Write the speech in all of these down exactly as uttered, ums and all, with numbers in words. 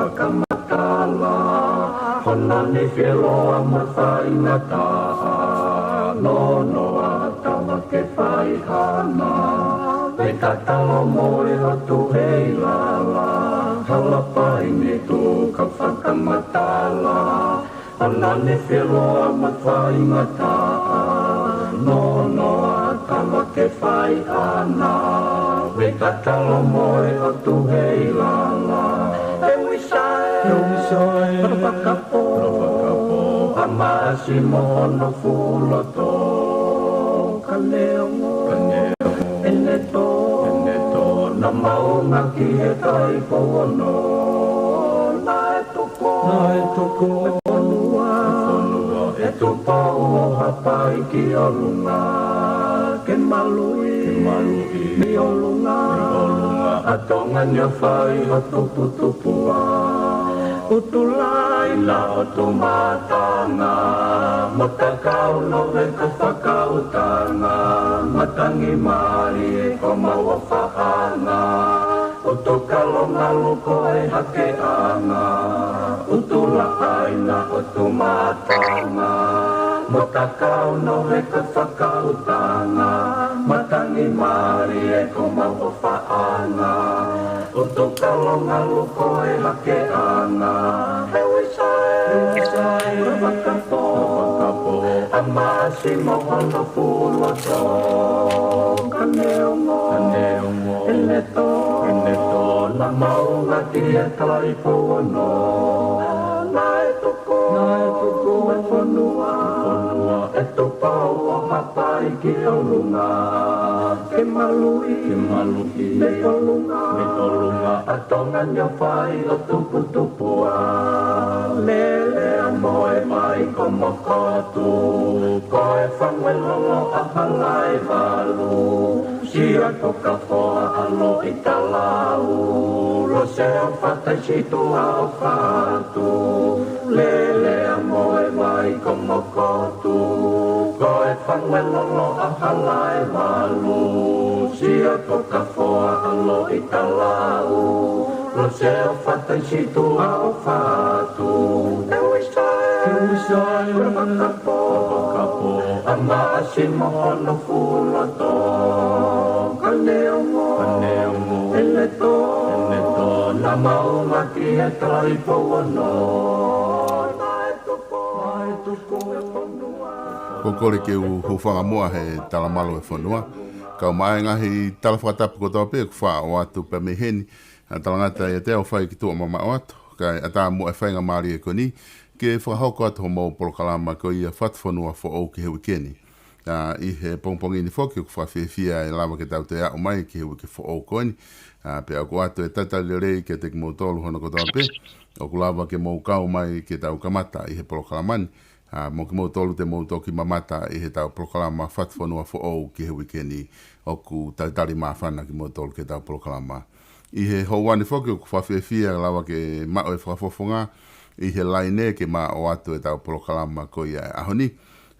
fakamatala, hono nifi ʻe loa mo faingataʻa, nonoa tama ke fai ʻana. Vei tatalo mo e ʻotu hei lala, hala pai ni tu ka fakamatala, hono nifi ʻe loa mo faingataʻa, nonoa tama ke fai ʻana. Vei tatalo mo e ʻotu hei lala, e ui sai, e ui sai, fakapo, fakapo, a maasi mo hono fuʻu loto. Ka neongo, ka neongo, ʻene tō, ʻene tō, naʻa maunga ki he kai pono. Naʻe tuku, naʻe tuku e fonua, e fonua, ʻe Tupou ʻo Haʻapai ki ʻolunga. Ke maluʻi, ke maluʻi, mei ʻolunga, mei ʻolunga, ʻa Tonga ni ʻo fai ʻo tuputupuʻa. ʻUtulai na ʻo Tumatanga, Motakau, Noveka, Fakautanga, Matangi, Malie, ko Mauʻofaʻanga, ʻUtukalo, Ngaluko, ʻe Hakeʻanga, ʻUtulaʻai na ʻo Tumatanga, Motakau, Noveka, Fakautanga, Matangi, Malie, ko Mauʻofaʻanga, ʻUtukalo, Ngaluko, ʻe Hakeʻanga, e ui sai, e ui sai, fakapo, fakapo, a maasi mo hono fuʻu loto. Ka neongo, ka neongo, ʻene tō, ʻene tō, naʻa maunga ki he kai pono. Naʻe tuku, naʻe tuku e fonua, fonua, ʻe Tupou ʻo Haʻapai ki ʻolunga. Ke maluʻi, ke maluʻi, mei ʻolunga, mei ʻolunga, ʻa Tonga ni ʻo fai ʻo tuputupuʻa. Lele ʻa Moe mai ko Mokotu, ko e fangu ʻe lolo ʻa Halaevalu. Sia ko Kafoa ʻa Loʻitalau, Lose ʻo Fataisitu ʻa ʻOfatu. Lele ʻa Moe mai ko Mokotu, ko e fangu ʻe lolo ʻa Halaevalu. Sia ko Kafoa ʻa Loʻitalau, Lose ʻo Fataisitu ʻa ʻOfatu. E ui sai, e ui sai, fakapo, fakapo, a maasi mo hono fuʻu loto. Ka neongo, ka neongo, ʻene tō, ʻene tō, naʻa maunga ki he kai pono. Naʻe tuku, naʻe tuku e fonua. Ko e kole ke u hūfanga muʻa he talamalu e fonua. Kau mai e ngaahi tala fakatapu kotoa pē ʻoku faʻa ʻoatu pē mei heni. ʻA talangata ia te au fai ki tuʻa mamaʻo atu, kae ʻatā muʻa e faingamālie ko eni ke fakahoko atu homou polokalama ko ia Fatufonua Foʻou ki he uike ni. ʻA, ʻi he pongipongi ni foki ʻoku fakafiefia e lava ke tau toe aʻu mai ki he uike foʻou ko eni. ʻA, pea ʻoku ʻoatu e talitali lelei kiate kimoutolu hono kotoa pē ʻoku lava ke mou kau mai ke tau kamata ʻi he polokalama ni. ʻA, mo kimoutolu te mou toki mamata ʻi heʻetau polokalama Fatufonua Foʻou ki he uike ni, ʻoku talitali māfana kimoutolu ki heʻetau polokalama. ʻI he houa ni foki ʻoku fakafiefia lava ke maʻu e fakafofonga ʻi he laine ke ma ʻoatu ʻetau polokalama ko ia e ʻaho ni.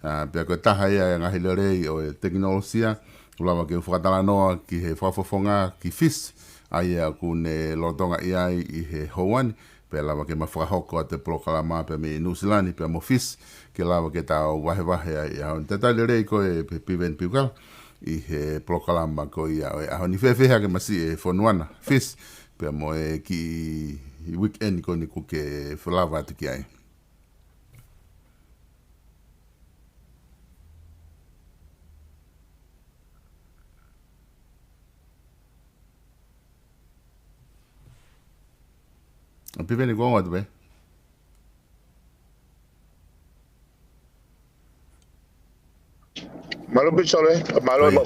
ʻA, pea ko e taha ia e ngaahi lelei ʻo e tekinolosia, ʻoku lava ke u fakatalanoa ki he fakafofonga ki Fisi, ʻa ia ʻoku ne lolotonga ʻi ai ʻi he houa ni, pea lava ke ma fakahoko atu e polokalama pea mei Nuʻu Sila ni pea mo Fisi, ke lava ke tau vahevahe ai. ʻA, ʻo talitali lelei koe pē Piveni Piukala ʻi he polokalama ko ia ʻo e ʻaho ni. Fēfē hake masiʻi e fonua na Fisi, pea mo e kiʻi weekend ko eni ʻoku ke lava atu ki ai? ʻA Piveni, ko e ongo atu pē. Mālō Pisitone, mālō. Ko ia. Mo.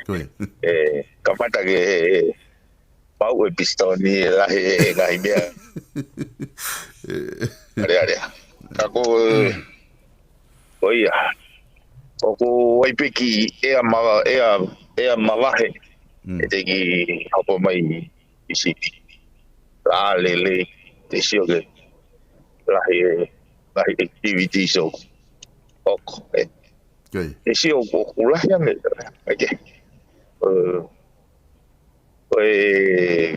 Ko ia. ʻE, kamata ke, ʻe, pau e Pisitone, ʻe lahi e ngaahi meʻa. ʻE. ʻAle, ʻale. Ka ko, ʻe, ko ia. ʻOku ʻi ai pē kiʻi ʻea ma-, ʻea, ʻea mavahe. Mm. ʻE teʻeki hopo mai ʻi Siti. Lā lelei, te sio ke lahi, lahi activities ʻoku, ʻoku, ē. Ko ia. Te sio ʻoku, ʻoku lahi ange, ē. ʻE, ʻe,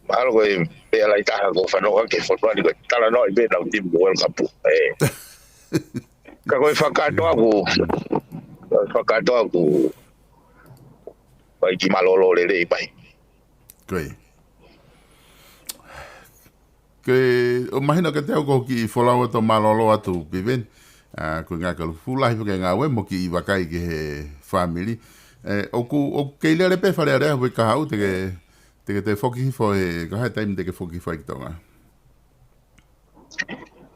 Mahalo ko e meʻa lahi taha ʻoku ou fanongo ki he fonua ni ko e talanoaʻi pē ʻenau timi ki he World Cup. Ē. Ka ko e fakakātoa ʻaku, ko e fakakātoa ʻaku, ʻoku ʻikai ke mālōlō lelei mai. Ko ia. Ke, ʻoku mahino kiate au ko e kiʻi folau atu mālōlō atu, Piveni. ʻA, ko e ngaahi kalu fuʻu lahi pē ke ngāue mo e kiʻi vakai ki he fāmili. Ē, ʻoku, ʻoku kei lele pē Fale Alea, Uikahau, te ke, te ke toe foki hifo he, ko e hā e taimi te ke foki hifo ai ki Tonga?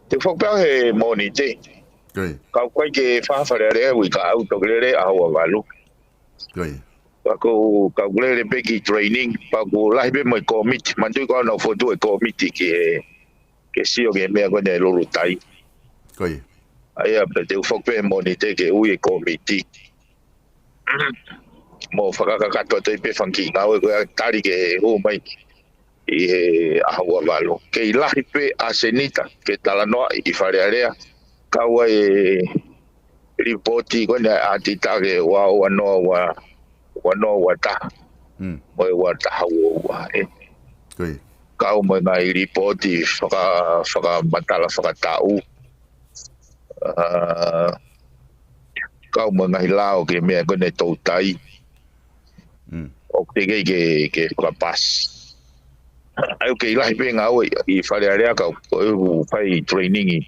Te u foki pē au he Mōnite. Ko ia. Ka ʻoku ʻikai ke fai ha Fale Alea he Uikahau, toki lele ʻaho ua valu. Ko ia. Ka ʻoku, ka ʻoku lele pē ki training, ka ʻoku lahi pē mo e kōmiti, manatuʻi ko ʻenau fokotuʻu e kōmiti ki he, ke sio ki he meʻa ko eni e Lulutai. Ko ia. ʻA ia pē te u foki pē he Mōnite ke ui e kōmiti. Mo fakakakato atu ai pē fanga kiʻi ngāue ko ia tali ke hū mai ʻi he ʻaho ua valu. Kei lahi pē ʻasenita ke talanoaʻi ʻi Fale Alea, kau ai e lipooti ko eni ʻa e ʻatita ke ua ua noa ua, ua noa ua taha. Mm. Mo e ua taha ua ua, ē. Ko ia. Kau mo e ngaahi lipooti faka-, fakamatala fakataʻu. ʻA, kau mo e ngaahi lao ki he meʻa ko eni e toutai. Mm. ʻOku teʻeki ke, ke fakapasi. ʻA ia ʻoku kei lahi pē ngāue ʻi Fale Alea ka ʻoku fai training ʻi,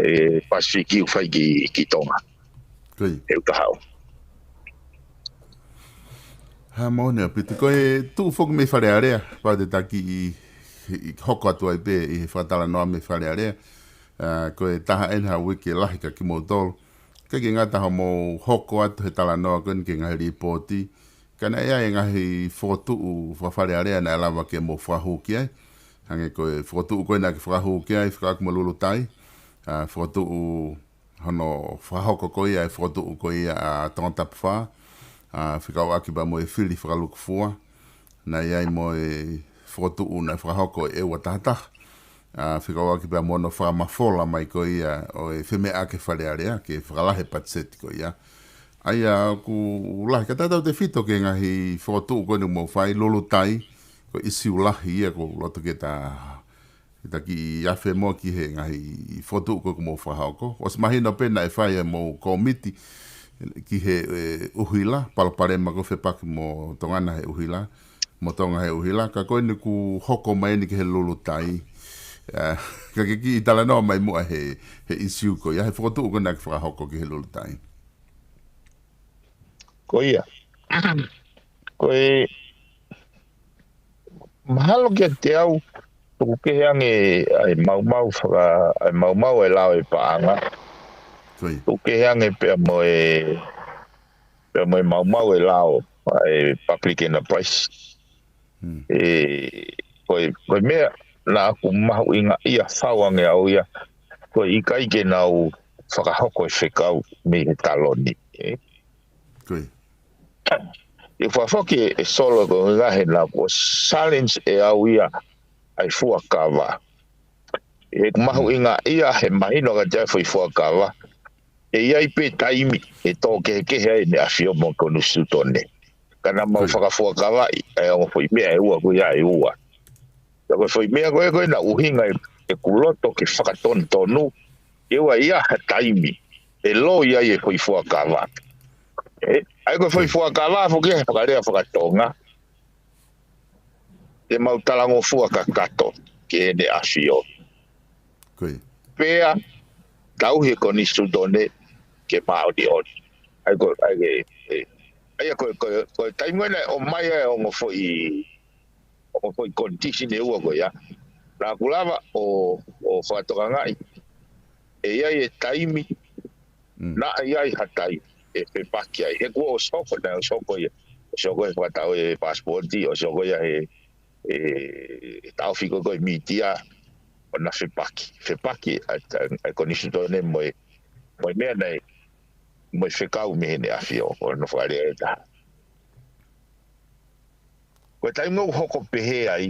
ē, Pasifiki ʻoku fai ki, ki Tonga. Ko ia. ʻE ʻuta hau. Ha, moʻoni ʻaupito. Ko e tuʻu foki mei Fale Alea, pau te ta kiʻi, ʻi hoko atu ai pē ʻi he fakatalanoa mei Fale Alea. ʻA, ko e taha eni ha uike lahi kia kimoutolu. ʻIkai ke ngata hoʻomou hoko atu he talanoa ko eni ki he ngaahi lipooti. Ka naʻe ʻi ai e ngaahi fokotuʻu faka-Fale Alea naʻe lava ke mou fakahū ki ai. Hangē ko e fokotuʻu ko ē naʻa ke fakahū ki ai, fekauʻaki mo Lulutai. ʻA, fokotuʻu hono fakahoko ko ia e fokotuʻu ko ia ʻa Tongatapu Fā. ʻA, fekauʻaki pea mo e fili fakalukufua. Naʻe ʻi ai mo e fokotuʻu naʻe fakahoko ʻe ua taha taha. ʻA, fekauʻaki pea mo hono fakamafola mai ko ia ʻo e femeʻaʻaki e Fale Alea, ke fakalahi e patiseti ko ia. ʻA ia ʻoku lahi, ka tatau tefito ki he ngaahi fokotuʻu ko eni ʻoku mou fai, Lulutai, ko e ʻīsiu lahi ia ʻoku ou loto ke ta, ke ta kiʻi afe mo ki he ngaahi fokotuʻu ko ē ʻoku mou fakahoko. ʻOsi mahino pē naʻe fai ʻe hoʻomou kōmiti ki he, ē, ʻuhila, palopalema ko ē fepaki mo Tonga na he ʻuhila, mo Tonga he ʻuhila, ka ko eni kuo hoko mai eni ki he Lulutai. ʻA, ka ke kiʻi talanoa mai muʻa he, he ʻīsiu ko ia, he fokotuʻu ko ē naʻa ke fakahoko ki he Lulutai. Ko ia. Ko e mahalo kiate au, tuku kehe ange ʻa e maumau faka-, ʻa e maumau e lao e paʻanga. Ko ia. Tuku kehe ange pea mo e, pea mo e maumau e lao ʻa e public enterprise. Hmm. Ē, ko e, ko e meʻa naʻa ku mahuʻingaʻia fau ange au ia, ko e ʻikai ke nau fakahoko e fekau mei he taloni. Ē. Ko ia. ʻE fakafoki e solo ko e ngaahi naʻa ku challenge ʻe au ia ʻa e fuakava. ʻE ku mahuʻingaʻia he mahino kiate au e foʻi fuakava. ʻE ʻi ai pē taimi ʻe tō kehekehe ai ʻEne ʻAfio mo e konisitūtone. Ka naʻa mau Ko ia. fakafuakavaʻi ʻa e ongo foʻi meʻa ʻe ua ko ia ʻe ua. Ka ko e foʻi meʻa ko ē ko ē naʻe ʻuhinga ʻe, ʻeku loto ke fakatonutonu, ke ʻoua ʻe ʻi ai ha taimi ʻe loi ai e foʻi fuakava. Ē, ʻa ia ko e foʻi Ko ia. fuakava foki he fakalea faka-Tonga, te mau talangofua kakato ki Heʻene ʻAfio. Ko ia. Pea tauhi e konisitūtone ke māʻoniʻoni. ʻA ia ko, ʻa ia ke, ē, ʻa ia ko, ko, ko e taimi ko ē naʻe ʻomai ai e ongo foʻi, ongo foʻi condition ʻe ua ko ia. Naʻa ku lava ʻo, ʻo fakatokangaʻi ʻe ʻi ai e taimi, Mm. naʻe ʻi ai ha taimi ʻe fepaki ai. He kuo ʻosi hoko, naʻe ʻosi hoko ia. ʻOsi hoko he fakatau e pasipoti, ʻosi hoko ia he, ē, taʻofi ko ē ko e mītia, ʻo na fepaki. Fepaki ʻa, ʻa, ʻa e konisitūtone mo e, mo e meʻa naʻe, mo e fekau mei Heʻene ʻAfio, ʻo na fakalea ʻe taha. Ko e taimi ʻoku hoko pehē ai,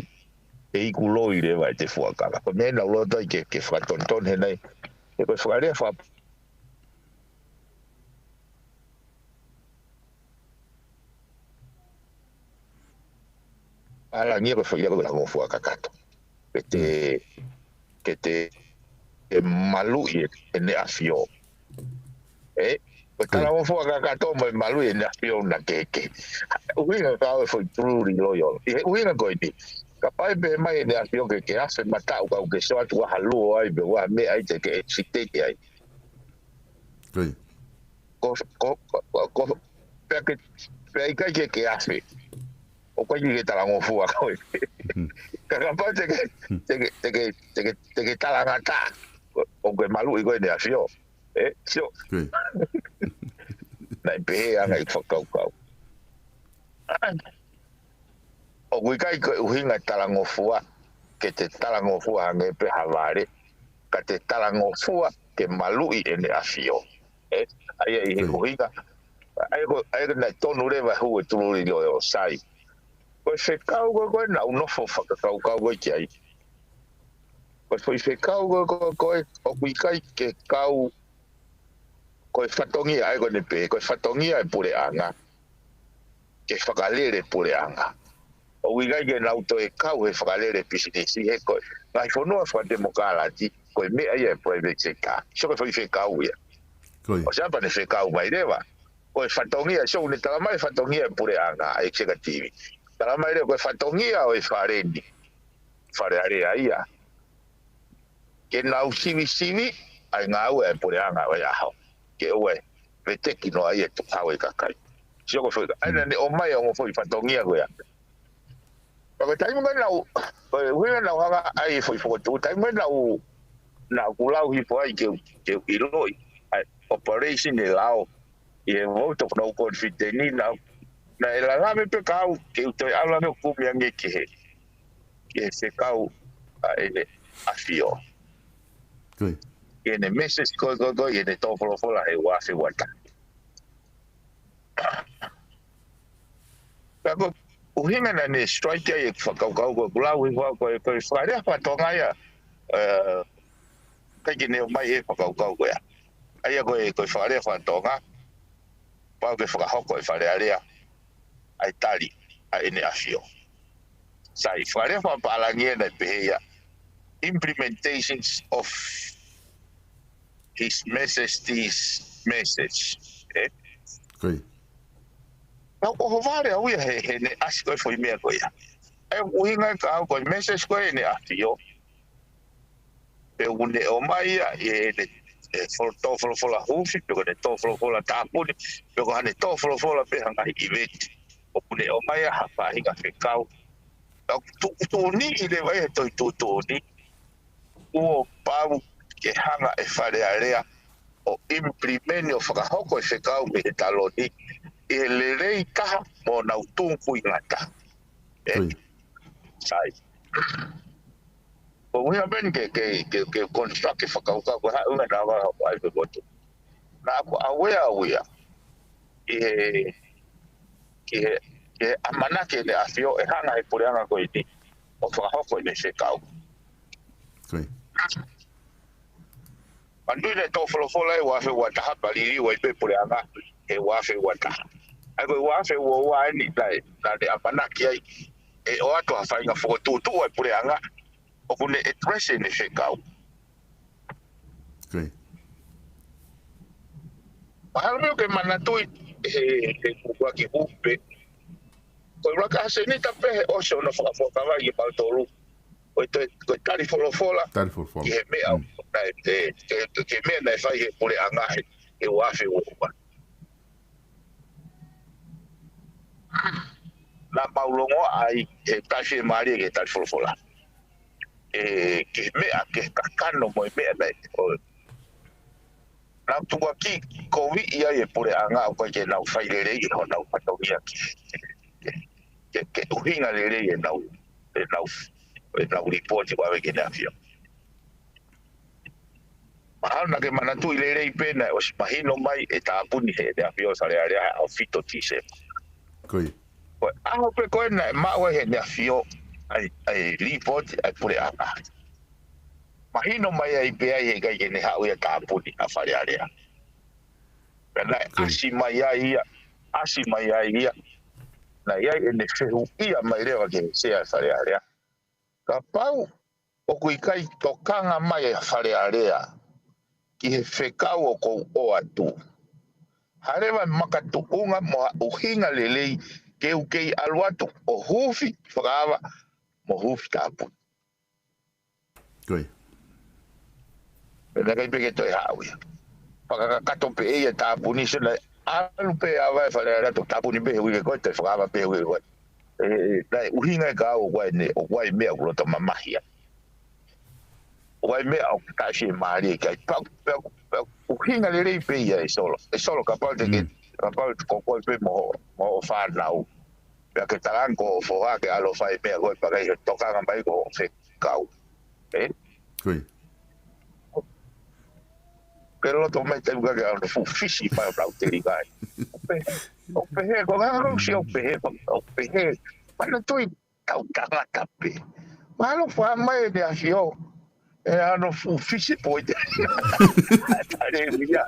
ʻe iku loi leva ʻete fuakava. Ko e meʻa naʻa ku loto ai ke, ke fakatonutonu he naʻe, he ko e fakalea faka-, pālangi ia ko e foʻi lea ko e talangofua kakato. Ke te, ke te, ke maluʻi ʻene ʻafio. ʻE, ko e talangofua kakato mo e maluʻi ʻene ʻafio naʻe kehekehe. ʻUhinga ka ʻoku foʻi truly loyal. ʻI he ʻuhinga ko eni. Kapau ʻe pehē mai ʻene ʻafio ke, ke afe mataʻu ka ʻoku ke sio atu ʻoku ʻalu ai pe ʻoku meʻa ai te ke hesitate ai. Ko, ko, ko, ko, pea ke, pea ʻikai ke ke afe. ʻOku ʻikai ke talangofua koe. Ka kapau te ke, te ke, te ke, te ke, te ke talangataʻa. ʻOku ke maluʻi koe ʻene ʻafio. ʻE, sio. Naʻe pehē ʻa e ngaahi fakakaukau. ʻOku ʻikai ko e ʻuhinga talangofua, ke te talangofua hangē pē ha vale, ka te talangofua ke maluʻi ʻene ʻafio. ʻE, ʻa ia ʻi he ʻuhinga, ʻa ia ko, ʻa ia ko e naʻe tonu leva hū e truly loyal, sai. Ko e fekau ko ē, ko ē naʻa ku nofo fakakaukau ko ē ki ai. Ko e foʻi fekau ko ē, ko ē, ko ē, ʻoku ʻikai ke kau, ko e fatongia, ʻa ia ko ʻene pehē, ko e fatongia e puleʻanga ke fakalele puleʻanga. ʻOku ʻikai ke nau toe kau he fakalele pisinisi he ko e ngaahi fonua fakatemokalati, ko e meʻa ia e private sector. Sio ko e foʻi fekau ia. ʻOsi ʻa pē ʻene fekau mai leva. Ko e fatongia, sio ʻoku ne tala mai fatongia e puleʻanga, executive. Tala mai leva ko e fatongia ʻo e fale ni. Fale Alea ia. Ke nau sivisivi ʻa e ngāue ʻa e puleʻanga ʻo e ʻaho. Ke ʻoua ʻe veteki noa ia e tukuhau e kakai. Sio ko e foʻi, ʻa ia naʻa ne ʻomai ʻa e ongo foʻi fatongia ko ia. Pea ko e taimi ko ē naʻa ku, ko e ʻuhinga naʻa ku hanga ai foʻi fokotuʻu, taimi ko ē naʻa ku, naʻa ku lau hifo ai ke, ke ʻiloʻi ʻa e operation e lao ʻi he vote of no confidence ni, naʻa, naʻe lalave pē ka au ke u toe ʻalu ange ʻo kumi ange ki he, ki he fekau ʻa ʻene ʻafio. Ko ē. Ki heʻene message ko ē, ko ē, ko ē, ʻi heʻene tō folofola he ua afe ua taha. Ka ko e ʻuhinga naʻa ne strike ai e fakakaukau ko ē, kuo lau hifo au ko e, ko e fakalea faka-Tonga ia, ē, ʻikai ke ne ʻomai e fakakaukau ko ia. ʻA ia ko e, ko e fakalea faka-Tonga, pau ke fakahoko e Fale Alea ʻa e tali ʻa ʻene ʻafio. Sai, fakalea fakapālangi ē naʻe pehē ia, implementations of His Majesty's message. ʻE? Ko ē. Naʻa ku ʻohovale au ia he, heʻene ʻasi ko ē foʻi meʻa ko ia. ʻA ia ʻuhinga ka au ko e message ko ē ʻene ʻafio. Pe ʻoku ne ʻomai ia ʻi heʻene, ʻe, fol-, tō folofola huufi, pe ko ʻene tō folofola tāpuni, pe ko haʻane tō folofola pē ha ngaahi event. ʻOku ne ʻomai ia ha faʻahinga fekau. Ka ʻoku tuʻutuʻuni leva ia he tohi tuʻutuʻuni. Kuo pau ke hanga e Fale Alea ʻo implement ʻo fakahoko e fekau mei he taloni ʻi he lelei taha mo ʻenau tūkuingata. ʻE? Ko ē. Sai. Ko e ʻuhinga pē eni ke, ke, ke, ke construct e fakakaukau ko e hā e ʻuhinga naʻa ku hanga ʻo ʻai pē ko ē. Naʻa ku aware au ia ʻi he, ki he, ki he ʻamanaki ʻene ʻafio ʻe hanga he puleʻanga ko eni ʻo fakahoko ʻene fekau. Ko ē. Manatuʻi naʻe tō folofola he ua afe ua taha pea liliu ai pē puleʻanga he ua afe ua taha. ʻA ia ko e ua afe ua ua eni naʻe, naʻa ne ʻamanaki ai ʻe ʻoatu ha faʻahinga fokotuʻutuʻu ʻa e puleʻanga ʻoku ne address ʻene fekau. Ko ē. Mahalo meʻa ke manatuʻi he, he kukuaki hupe. Ko e ʻuluaki ʻaho senita pē he ʻosi hono fakafuakava kimautolu. Ko e toe, ko e tali folofola. Tali folofola. Ki he meʻa, naʻe, ʻe, ki he, ki he meʻa naʻe fai he puleʻanga he, he ua afe ua ua. Naʻa mau longoaʻa ai he taʻefiemālie ki he tali folofola. ʻE, ki he meʻa, ki he kakano mo e meʻa naʻe, ʻo, naʻa nau tukuakiʻi koviʻi ai e puleʻanga ʻoku ʻikai ke nau fai lelei ʻi honau fatongia ke, ke, ke, ke ʻuhinga lelei ʻenau, ʻenau, ʻenau lipooti ʻoku ʻave ki heʻene ʻafio. Mahalo naʻa ke manatuʻi lelei pē naʻe ʻosi mahino mai e tāpuni heʻene ʻafio Fale Alea he ʻaho fitu Tīsema. Ko ē. Ko e ʻaho pē ko ē naʻe maʻu ai heʻene ʻafio ʻa e, ʻa e lipooti ʻa e puleʻanga. Mahino mai ai pē ai he ʻikai ke ne haʻu ia ʻo tāpuni ʻa Fale Alea. Pea naʻe ʻasi mai ai ia, ʻasi mai ai ia. naʻe ʻi ai ʻene fehuʻia mai leva ki he sea Fale Alea. Kapau ʻoku ʻikai tokanga mai ʻa Fale Alea ki he fekau ʻoku ou ʻoatu, hā leva e makatuʻunga mo ha ʻuhinga lelei ke u kei ʻalu atu ʻo huufi fakaava mo huufi tāpuni. Ko ia. Pea naʻe ʻikai pē ke toe haʻu ia. Fakakakato pē ʻe ia e tāpuni, so naʻe ʻalu pē ʻa e Fale Alea ʻo tāpuni pē he uike ko ē, toe fakaava pē he uike ko ē. ʻE, ʻe, naʻe ʻuhinga ia ʻaʻaku ʻoku ʻi ai e, ʻoku ʻi ai e meʻa ʻoku loto mamahi ai. ʻOku ʻi ai e meʻa ʻoku taʻefiemālie ki ai. Pea, pea, pea ʻuhinga lelei pē ia ʻe Solo. ʻE Solo, kapau te ke, kapau te ko koe pē mo hoʻo, mo hoʻo fānau. Pea ke talaange ki ho foha ke ʻalu ʻo fai e meʻa ko ē, pea ʻikai ke tokanga mai ki hoʻo fekau. Ē? Ko ia. Ke loto mai taimi ka ke ʻalu ʻo fuʻu fisi mai ʻo lau teli kai. ʻO pehē, ʻo pehē, ko e anga ʻoku ou sio ʻo pehē, ʻo pehē. Mana tui tau tangata pē. Mahalo fā mai ʻEne ʻAfio. ʻE ʻalu ʻo fuʻu fisi poi te. Tale ia.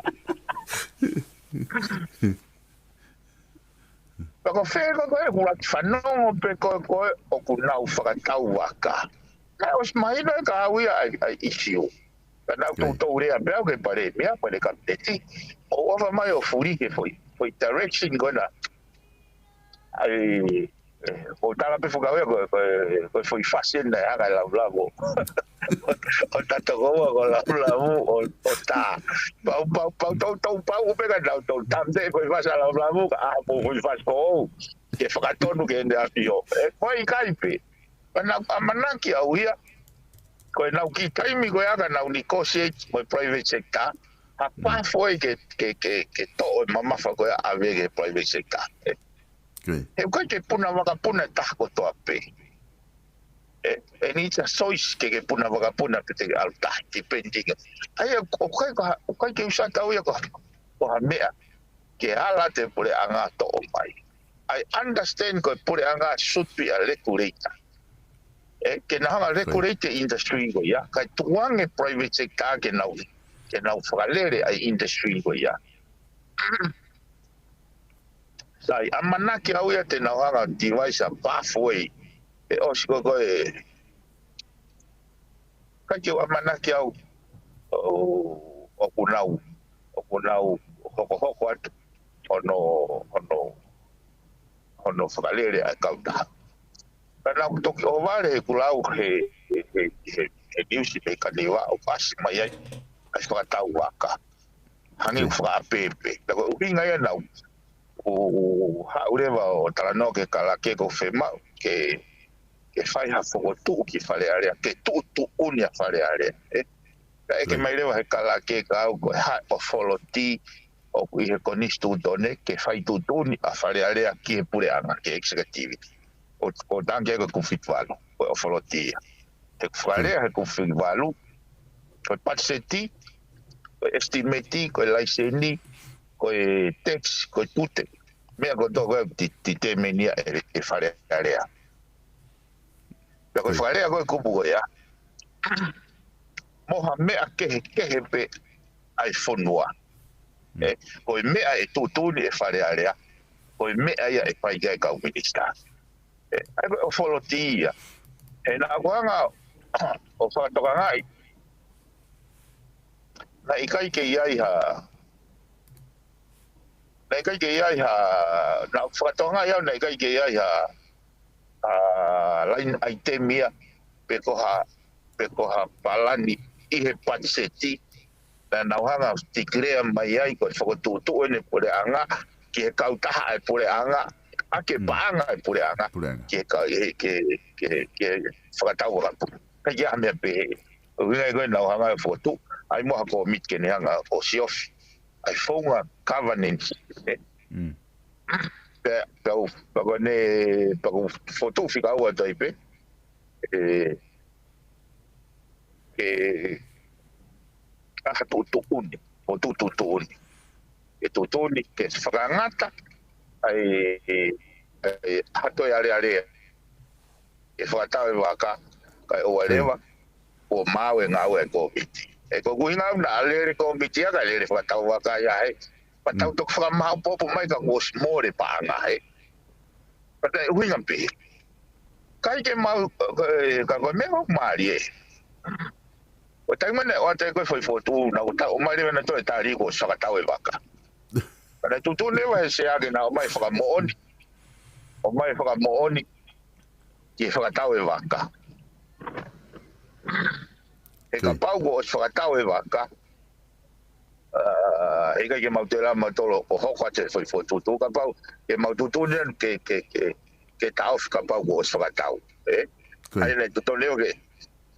Pea ko fē ko ē ʻoku ʻuluaki fanongo pē ko ē ʻoku nau fakatau vaka. Naʻe ʻosi mahino ʻe kau ia ʻa e, ʻa e ʻisiū. Ka naʻa ku toutou lea pē au ki he palēmia, pea mo e kapineti. ʻO ʻofa mai ʻo fuli ki he foʻi, foʻi direction ko ena. ʻAi, ʻe, ʻo tala pē fukau ia ko, ko, ko e foʻi fasi ena ʻa e hanga ʻe Lavulavu. ʻO tatokoua ko Lavulavu, ʻo, ʻo tā. Pau, pau, pau, toutou, pau, ʻo pē ka nau tou tamte, foʻi fasi ʻa Lavulavu, ka ʻaho pē foʻi fasi ko au. Ke fakatonu ki heʻene ʻAfio. ʻE, ko e ʻikai pē. Pea naʻa ku ʻamanaki au ia, ko ʻenau kiʻi taimi ko ia ka nau negotiate mo e private sector, ha pafo ia ke, ke, ke, ke toʻo e mamafa ko ia ʻave ki he private sector. Ē, Ko ia. He ʻoku ʻikai ke puna vakapuna e taha kotoa pē. Ē, ʻe needs a choice ke ke puna vakapuna pe te ke ʻalu tahi, depending. ʻA ia, ʻoku ʻikai ko ha, ʻoku ʻikai ke u sio au ia ko ha, ko ha meʻa ke ala atu e puleʻanga toʻo mai. I understand ko e puleʻanga should be a regulator. Ē, ke nau hanga ʻo regulate e industry ko ia, kae tukuange e private sector ke nau, ke nau fakalele ʻa e industry ko ia. Sai, ʻamanaki au ia te nau hanga ʻo devise a pathway. ʻE ʻosi ko ē ko e, ʻikai ke u ʻamanaki au, ʻo, ʻoku nau, ʻoku nau hokohoko atu hono, hono, hono fakalele ʻa e kautaha. Ka naʻa ku toki ʻohovale he kulau he, he, he, he, he niusi mei Kaniva ʻo pasi mai ai ʻa e fakatau vaka. Hangē ʻoku fakaʻapē pē. Pea ko e ʻuhinga ia naʻa ku, ku haʻu leva ʻo talanoa ki he kalake ko e fiemaʻu ke, ke fai ha fokotuʻu ki Fale Alea, ke tuʻutuʻuni ʻa Fale Alea, ē? Pea ʻeke mai leva he kalake kia au ko e hā e authority ʻoku ʻi he konisitūtone ke fai tuʻutuʻuni ʻa Fale Alea ki he puleʻanga, ki he executive. ʻO, ʻo tangi ai ko e kupu fitu valu, ko e authority ia. He ʻoku fakalea he kupu fitu valu, ko e patiseti, ko e ʻesitimeti, ko e laiseni, ko e tax, ko e tute. Meʻa kotoa ko ē ʻoku ti, determine ia ʻe, ʻe Fale Alea. Pea ko e fakalea ko ē kupu ko ia, mo ha meʻa kehekehe pē ʻa e fonua. Ē, ko e meʻa ʻe tuʻutuʻuni ʻe Fale Alea, ko e meʻa ia ʻe fai ki ai e kau minisitā. Ē, ʻa ia ko e authority ia. He naʻa ku hanga ʻo fakatokangaʻi, naʻe ʻikai ke ʻi ai ha, naʻe ʻikai ke ʻi ai ha, naʻa ku fakatokangaʻi au, naʻe ʻikai ke ʻi ai ha, ha line item ia, pe ko ha, pe ko ha palani ʻi he patiseti, naʻa nau hanga ʻo declare mai ai ko e fokotuʻutuʻu ʻene puleʻanga ki he kautaha ʻa e puleʻanga, ʻa e paʻanga ʻa e puleʻanga, ki he ka, ki he, ki he, ki he, ki he fakatau vaka. ʻIkai ke ʻi ai ha meʻa pehē. ʻUhinga ia ko ē naʻa nau hanga ʻo fokotuʻu ai mo ha kōmiti ke ne hanga ʻo siofi ʻa e founga governance. Pea, pea u, pea ko ʻene, pea ko e fokotuʻu fika ua atu ai pē. Ē, ke ʻai ha tuʻutuʻuni, ʻo tuʻutuʻuni. Ke tuʻutuʻuni, ke fakangata ʻa e, ʻa e, ʻa e ʻaho ʻe alealea. Ke fakatau e vaka, kae ʻoua leva kuo maau e ngāue ʻa e kōmiti. Ē, ko ʻeku ʻuhinga au naʻa lele kōmiti ia kae lele fakatau vaka ia he. Pea tau toki fakamaʻopoʻopo mai ka kuo ʻosi mole paʻanga he. Pea ʻuhinga pē. Kai ke mau, ka ko e meʻa ʻoku mālie. ʻO taimi naʻe ʻoatu ai ko e foʻi fokotuʻu, naʻa nau ʻomai leva nautolu e tali kuo ʻosi fakatau e vaka. Ka naʻe tuʻutuʻuni leva he sea ke na ʻomai fakamoʻoni. ʻOmai fakamoʻoni ki he fakatau e vaka. He kapau kuo ʻosi fakatau e vaka, ʻa, heʻikai ke mau tela mautolu ʻo hoko atu e foʻi fokotuʻutuʻu, kapau ke mau tuʻutuʻuni ke, ke, ke, ke taʻofi kapau kuo ʻosi fakatau. ʻE? ʻA ia naʻe totonu ke,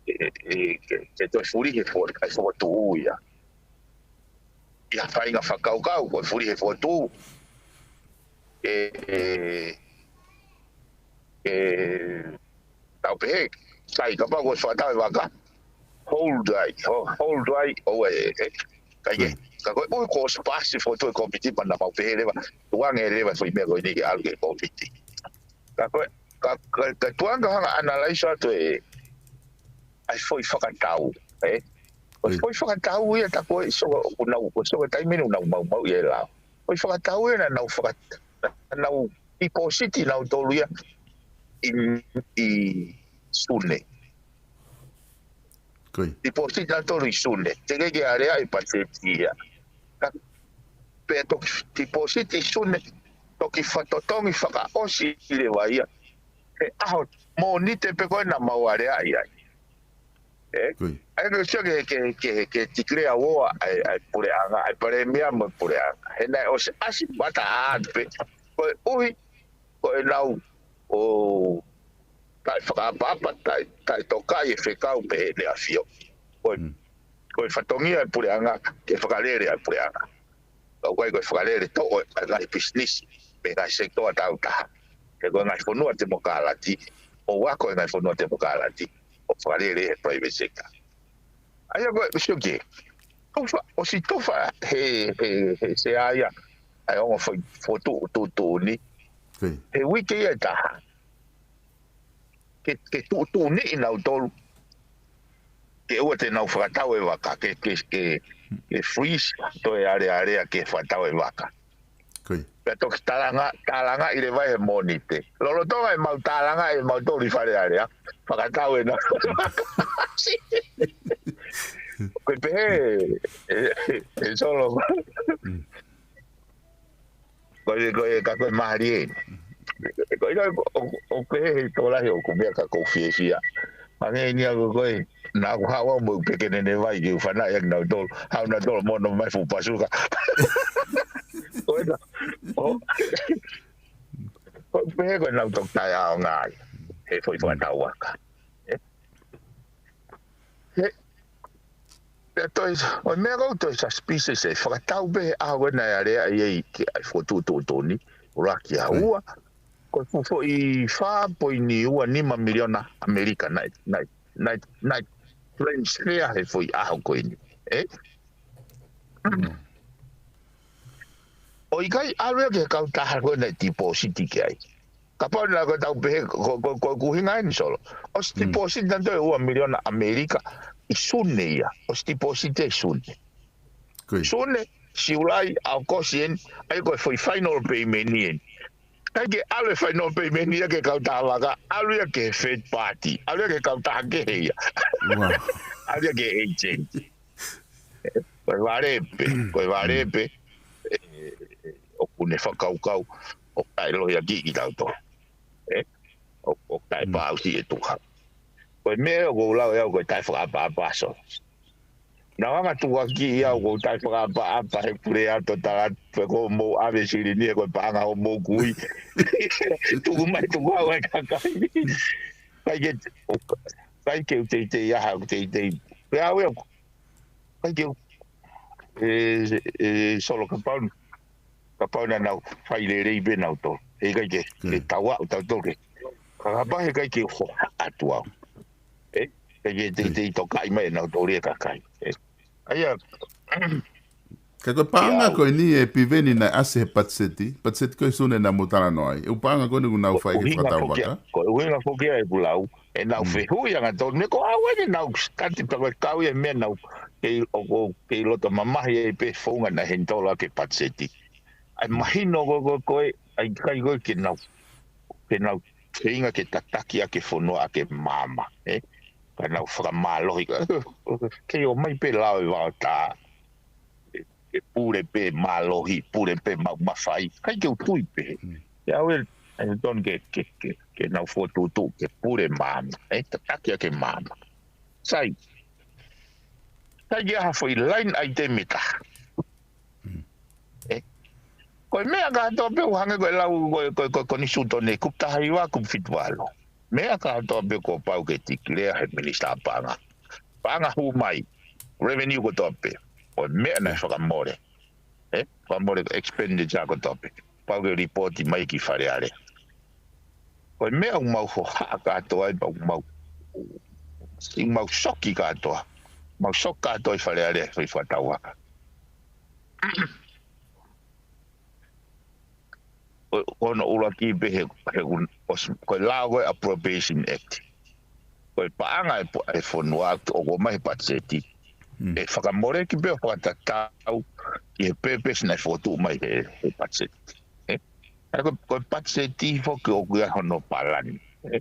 ke, ke, ke, ke toe fulihi e fo-, e fokotuʻu ia. ʻI ha faʻahinga fakakaukau, ko e fulihi e fokotuʻu. ʻE, ʻe, ʻe, tau pehē, sai kapau kuo ʻosi fakatau e vaka, hold ai, ho-, hold ai, ʻo e, ʻe, kai ke, ka ko e ʻuhi kuo ʻosi paasi fokotuʻu e kōmiti pea naʻa mau pehē leva, tuku ange leva foʻi meʻa ko eni ke ʻalu ki he kōmiti. Ka ko e, ka, ka, ka tuku ange hanga ʻo analyze atu e, ʻa e foʻi fakatau, ʻe? Ko e foʻi fakatau ia tā ko e sio ʻoku nau, ko e sio taimi ni ʻoku nau maumauʻi e lao. Foʻi fakatau ia naʻa nau faka-, naʻa nau tīpositi nautolu ia ʻi, ʻi Sune. Tīpositi nautolu ʻi Sune. Teʻeki ke aleaʻi e patiseti ia. Ka pea toki tīpositi ʻi Sune, toki fakatotongi fakaʻosi leva ia he ʻaho Mōnite pē ko ē naʻa mau aleaʻi ai. ʻE? ʻA ia ke sio ke, ke, ke, ke declare war ʻa e, ʻa e puleʻanga, ʻa e palēmia mo e puleʻanga. He naʻe ʻosi ʻasi mata atu pē. Ko e ʻuhi, ko e nau ʻo taʻefakaʻapaʻapa, taʻe, taʻetokaʻi e fekau pehē ʻe he ʻAfio. Ko e, ko e fatongia e puleʻanga ke fakalele ʻa e puleʻanga. Ka ʻoku ʻikai ko e fakalele toʻo ʻa e ngaahi pisinisi, pe ngaahi sekitoa tāutaha. He ko e ngaahi fonua temokalati, ʻo ako e ngaahi fonua temokalati, ʻo fakalele he private sector. ʻA ia ko e sio ke, tufa, ʻosi tufa he, he, he sea ia, ʻa e ongo foʻi fokotuʻu, tuʻutuʻuni. He uike ia ʻe taha. Ke, ke tuʻutuʻuniʻi nautolu. Ke ʻoua te nau fakatau e vaka, ke, ke, ke, ke freeze, toe alealea ke fakatau e vaka. Pea toki tālanga, tālangaʻi leva he Mōnite. Lolotonga ʻemau tālangaʻi ʻemautolu ʻi Fale Alea, fakatau ʻenau. Ko e pehē, ʻe, ʻe, ʻe Solo. Ko e, ko e, ka ko e mālie eni. Ko e, ʻo, ʻo, ʻo pehē he tokolahi ʻoku meʻa ka kou fiefia. Hangē ni a ko koe, naʻa ku haʻu au mo e pekenene vai ke u fanaʻi ʻaki nautolu, haʻu nautolu mo nau mai fuʻu pasuka. Ko e, ʻo, ʻo pehē ko e nau toki taʻeʻaonga ai. He foʻi fakatau vaka. ʻE? He, pea toe, ʻo e meʻa kou toe suspicious e fakatau pē he ʻaho ko ē naʻe aleaʻi ai ki ai fokotuʻutuʻuni, ʻuluaki ʻa ua, ko e fuʻu foʻi fā poini ua nima miliona ʻAmelika naʻe, naʻe, naʻe, naʻe transfer he foʻi ʻaho ko eni. ʻE? ʻOku ʻikai ʻalu ia ki he kautaha ko ē naʻe tīpositi ki ai. Kapau naʻa ko e tau pehē, ko, ko, ko, ko e ʻuhinga eni Solo. ʻOsi tīpositi nautolu e ua miliona ʻAmelika ʻi Sune ia. ʻOsi tīpositi ʻi Sune. Sune, Siulai, ʻAokosi eni, ʻa ia ko e foʻi final payment eni. ʻIkai ke ʻalu e final payment ia ki he kautaha vaka, ʻalu ia ki he third party, ʻalu ia ki he kautaha kehe ia. ʻAlu ia ki he agent. Ko e vale pē, ko e vale pē, ʻe, ʻe, ʻoku ne fakakaukau, ʻoku taʻelohiakiʻi kitautolu. ʻE, ʻo, ʻoku taʻepāusi e tuha. Ko e meʻa ʻoku ou lau ʻe au ko e taʻefakaʻapaʻapa Solo. Naʻa ku hanga tukuakiʻi au ko e taʻefakaʻapaʻapa he pule ato tala pe ko mou ʻave silini he ko e paʻanga hoʻomou kui. Tuku mai tuku au e kakai. ʻIkai ke, ʻikai ke u teitei aha, u teitei. Pe au ia, ʻikai ke u, ʻe, ʻe Solo kapau, kapau naʻa nau fai lelei pē nautolu. ʻE ʻikai ke, ke tau aʻu tautolu ke. Ka kapau he ʻikai ke u hohaʻa atu au. ʻE, ʻikai ke teitei tokaʻi mai nautolu e kakai. ʻE, ʻa ia, Ka ko e paʻanga ko eni ʻe Piveni naʻe ʻasi he patiseti, patiseti ko ē Sune naʻa mou talanoa ai. ʻE, ʻū paʻanga ko eni ʻoku nau fai ke fakatau vaka. Ko e ʻuhinga foki ia ʻeku lau, ʻenau fehuʻi angatonu, ne ko au eni naʻa ku study pē ko e kau ia meʻa naʻa ku kei, ʻo, ʻo, kei loto mamahi ai pē founga naʻe heni tolo ake patiseti. ʻAi mahino ko, ko, ko e, ʻai kai ko e ke nau te nau feinga ke tataki ʻa e fonua ʻa e maama, ē? Ka nau fakamālohi, kei ō mai pē lao ʻe vaotā, ʻe, ʻe pule pē mālohi, pule pē mau mafai, ʻikai ke u tui pē. ʻIa au ē, ʻe tonu ke, ke, ke, ke nau fokotuʻutuʻu ke pule maama, ē? Tataki ʻa e maama. Sai, sai ke ʻi ai ha foʻi line item ʻe taha. Ē? Ko e meʻa kātoa pē ʻoku hangē ko e lau, ko e, ko e, ko e konisitūtone kupu taha hiva, kupu fitu valu. Meʻa kātoa pē kuo pau ke tikilea he minisitā paʻanga. Paʻanga hū mai, revenue kotoa pē. Ko e meʻa naʻe fakamole. Ē? Fakamole expenditure kotoa pē. Pau ke lipooti mai ki Fale Alea. Ko e meʻa ʻoku mau hohaʻa kātoa ai, pea ʻoku mau, ʻoku mau soki kātoa. Mau soki kātoa ʻi Fale Alea, foʻi fakatauʻaki. Ko, ko hono ʻuluaki pē he, he ʻoku, ʻosi, ko e lao ko e Appropriation Act. Ko e paʻanga ʻe po-, ʻe fonua ʻoku ʻomai he patiseti. ʻE fakamoleki pē ʻo fakatatau ki he purpose naʻe fokotuʻu mai he, he patiseti. Ē? ʻA ia ko, ko e patiseti foki ʻoku ʻi ai hono palani. Ē?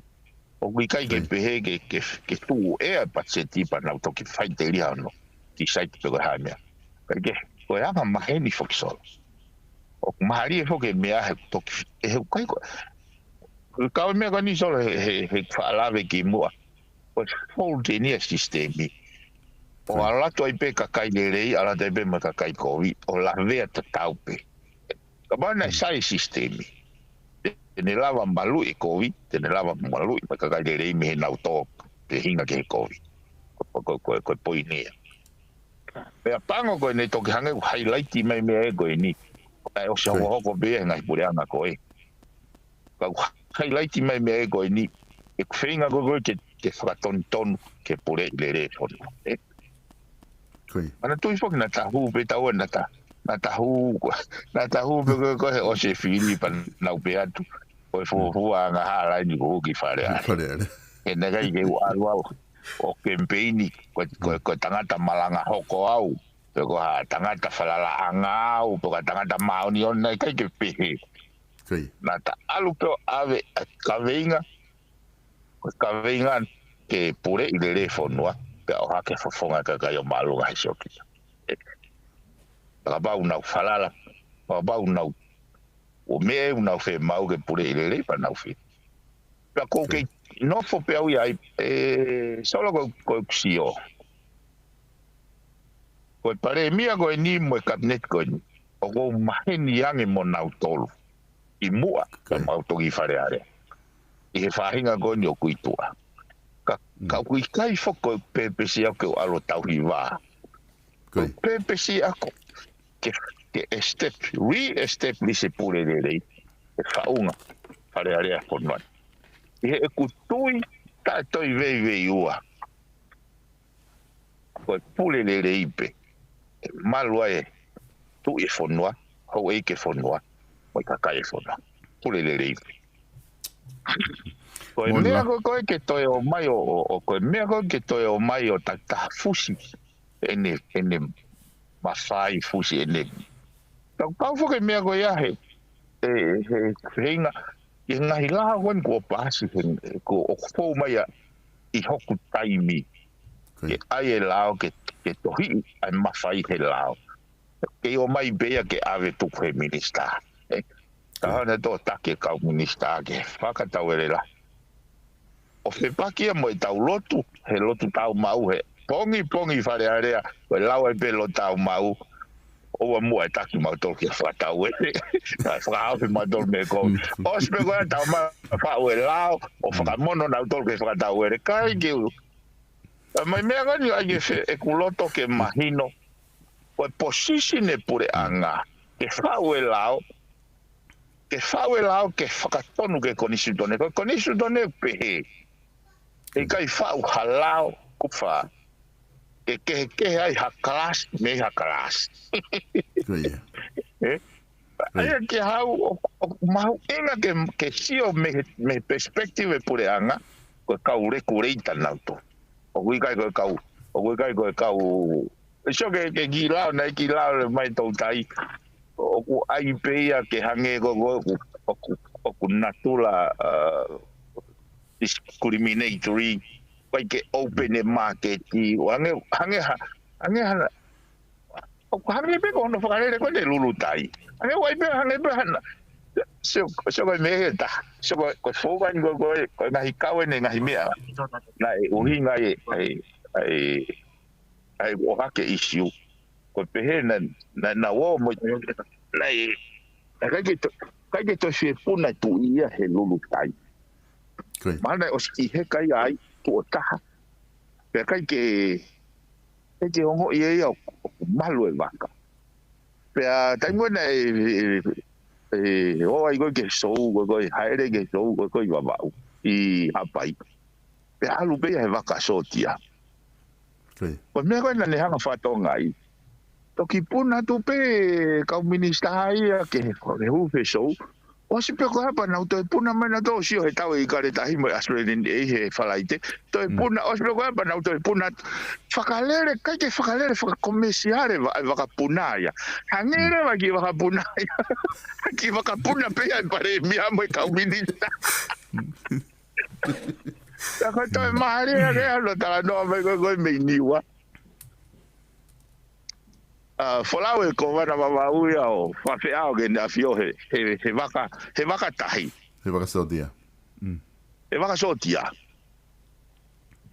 ʻOku ʻikai ke pehē ke, ke, ke tuʻu ʻa e patiseti pea nau toki fai telia hono, ki saiti pe ko e hā e meʻa. ʻIkai ke, ko e anga maheni foki Solo. ʻOku mahalo ʻe foki e meʻa he toki, ʻe he ʻikai ko, ka ko e meʻa ko eni Solo he, he, he faʻa lave ki muʻa. Ko e faulty eni ʻa e sisitemi. ʻO ʻalu atu ai pē kakai lelei, ʻalu atu ai pē mo e kakai kovi, ʻo lavea tatau pē. Kapau naʻe sai e sisitemi, te ne lava maluʻi e kovi, te ne lava maluʻi mo e kakai lelei mei heʻenau tō, pe hinga ki he kovi. Ko, ko, ko, ko, ko e poini ia. Pea pango ko eni toki hangē ʻoku highlight mai meʻa ē ko eni. Kae ʻosi hokohoko pē ia he ngaahi puleʻanga ko ē. Ka ʻoku highlight mai meʻa ē ko eni. ʻEku feinga ko ē ke, ke fakatonutonu, ke puleʻi lelei e fonua. Ē? Ko ia. Manatuʻi foki naʻa ta hū pē taua, naʻa ta, naʻa ta hū, naʻa ta hū pē ko ē, ko ē he ʻosi e fili pea nau pehē atu. Ko e fuofua angahala eni kuo hū ki Fale Alea. Fale Alea. He naʻe ʻikai ke u ʻalu au ʻo kemipeini, ko, ko, ko e tangata malanga hoko au, pe ko ha tangata falalaʻanga au, pe ko ha tangata māʻoniʻoni, naʻe ʻikai ke pehē. Ko ia. Naʻa ta ʻalu pē ʻo ʻave ʻa e kaveinga, ko e kaveinga ke puleʻi lelei e fonua, pea ʻohake e fofonga e kakai ʻo māʻolunga he siokita. Ē, kapau nau falala, kapau nau, ʻo meʻa ʻoku nau fiemaʻu ke puleʻi lelei pea nau fili. Pea ʻoku ou kei nofo pē au ia ai, ē, Solo ko, ko ʻeku sio. Ko e palēmia ko eni mo e kapineti ko eni, ʻoku ou maheni ange mo nautolu. ʻI muʻa, ko mau toki ʻi Fale Alea. ʻI he faʻahinga ko eni ʻoku ʻi tuʻa. Ka, ka ʻoku ʻikai foki ko e pepesi ʻaʻaku ke u ʻalu ʻo tauhi vā. Ko e pepesi ʻaʻaku ke, ke establish, re-establish e pule lelei, e faʻunga Fale Alea fonua. ʻI heʻeku tui, taʻe toe veiveiua. Ko e pule lelei pē. ʻE malu ai e tuʻi e fonua, houʻeiki e fonua, mo e kakai e fonua. Pule lelei pē. Ko e meʻa ko ē ke toe ō mai ʻo, ʻo, ʻo, ko e meʻa ko ē ke toe ō mai ʻo ta, ta fusi. ʻEne, ʻene mafai fusi ʻene. Ka ʻoku kau foki e meʻa ko ia he, he, he, he hinga, he ngaahi lao ko eni kuo pasi, he, he kuo ʻoku fou mai ia ʻi hoku taimi. Ke ʻai e lao, ke, ke tohiʻi ʻa e mafai he lao. Kei ō mai pē ia ke ʻave tuku he minisitā. Ē? Ka hana tō taki e kau minisitā ke fakatauele lahi. ʻO fepaki ia mo e tau lotu, he lotu tāumaʻu he pongipongi Fale Alea, ko e lau ai pē lotu tāumaʻu, ʻoua muʻa e taki mautolu ke fakatauele. Kae fakahaofi mautolu mei he kovi. ʻOsi pē ko ia tau ma faʻu e lao, ʻo fakamono nautolu ke fakatauele. ʻIkai ke u. Ka mai meʻa ko eni ʻai ke fe, ʻeku loto ke mahino. Ko e position e puleʻanga. Ke faʻu e lao, ke faʻu e lao ke fakatonu ki he konisitūtone. Ko e konisitūtone pehē. ʻE ʻikai faʻu ha lao, kufa. Ke kehekehe ai ha kalasi, mei ha kalasi. Ko ia. Ē? ʻA ia ke hau, ʻo, ʻo mahuʻinga ke, ke sio mei he, mei he perspective e puleʻanga, ko e kau regulator nautolu. ʻOku ʻikai ko e kau, ʻoku ʻikai ko e kau, ʻe sio ke, ke kiʻi lao, naʻe kiʻi lao le mai toutai. ʻOku ʻai pē ia ke hangē ko, ko, ʻoku, ʻoku, ʻoku natula, uh, discriminatory, ʻikai ke open e market, ʻo hangē, hangē ha, hangē ha, ʻoku hangē pē ko hono fakalele ko ē ne lulutai. Hangē ʻoku ʻi ai pē, hangē pē hana. Sio, sio ko e meʻa ʻe taha. Sio ko e, ko e fou eni ko e, ko e, ko e ngaahi kau eni e ngaahi meʻa. Naʻe ʻuhinga ai, ai, ai, ai ʻohake ʻisiū. Ko e pehē na, na, na o mo, naʻe, naʻe ʻikai ke to, ʻikai ke toe fie puna e tuʻi ia he lulutai. Ko ia. Mahalo naʻe ʻosi ʻi he kai ai, tuʻo taha. Pea ʻikai ke, ʻikai ke ongoʻi ʻe ia ʻoku, ʻoku malu e vaka. Pea taimi ʻena ʻe, ʻe, ʻe, ʻo ai ko ē ki he sou, ko ē, ko ē, hāʻele ki he sou, ko ē, ko ē ʻi Vavaʻu, ʻi Haʻapai. Pea ʻalu pē ia he vaka sōtia. Ko ia. Ko e meʻa ko ē naʻa ne hanga ʻo fakatonga ai. Toki puna atu pē kau minisitā ia ke he, ke hū he sou. ʻOsi pē ko ia pea nau toe puna mai nautolu, sio he tau ʻi Kaletahi mo e Australian ʻi he Falaite. Toe puna, ʻosi pē ko ia pea nau toe puna. Fakalele, ʻikai ke fakalele fakakomesiale va-, vakapuna ia. Hangē leva ki he vakapuna ia. Ki he vakapuna pē ia e palēmia mo e kau minisitā. Ka ko e toe mālie ange ʻa hono talanoa mai ko ē, ko ē mei Niua. ʻA, folau e Kōvana Vavaʻu ia ʻo fakafeʻao ke ne ʻafio he, he, he vaka, he vaka tahi. He vaka sōtia. He vaka sōtia.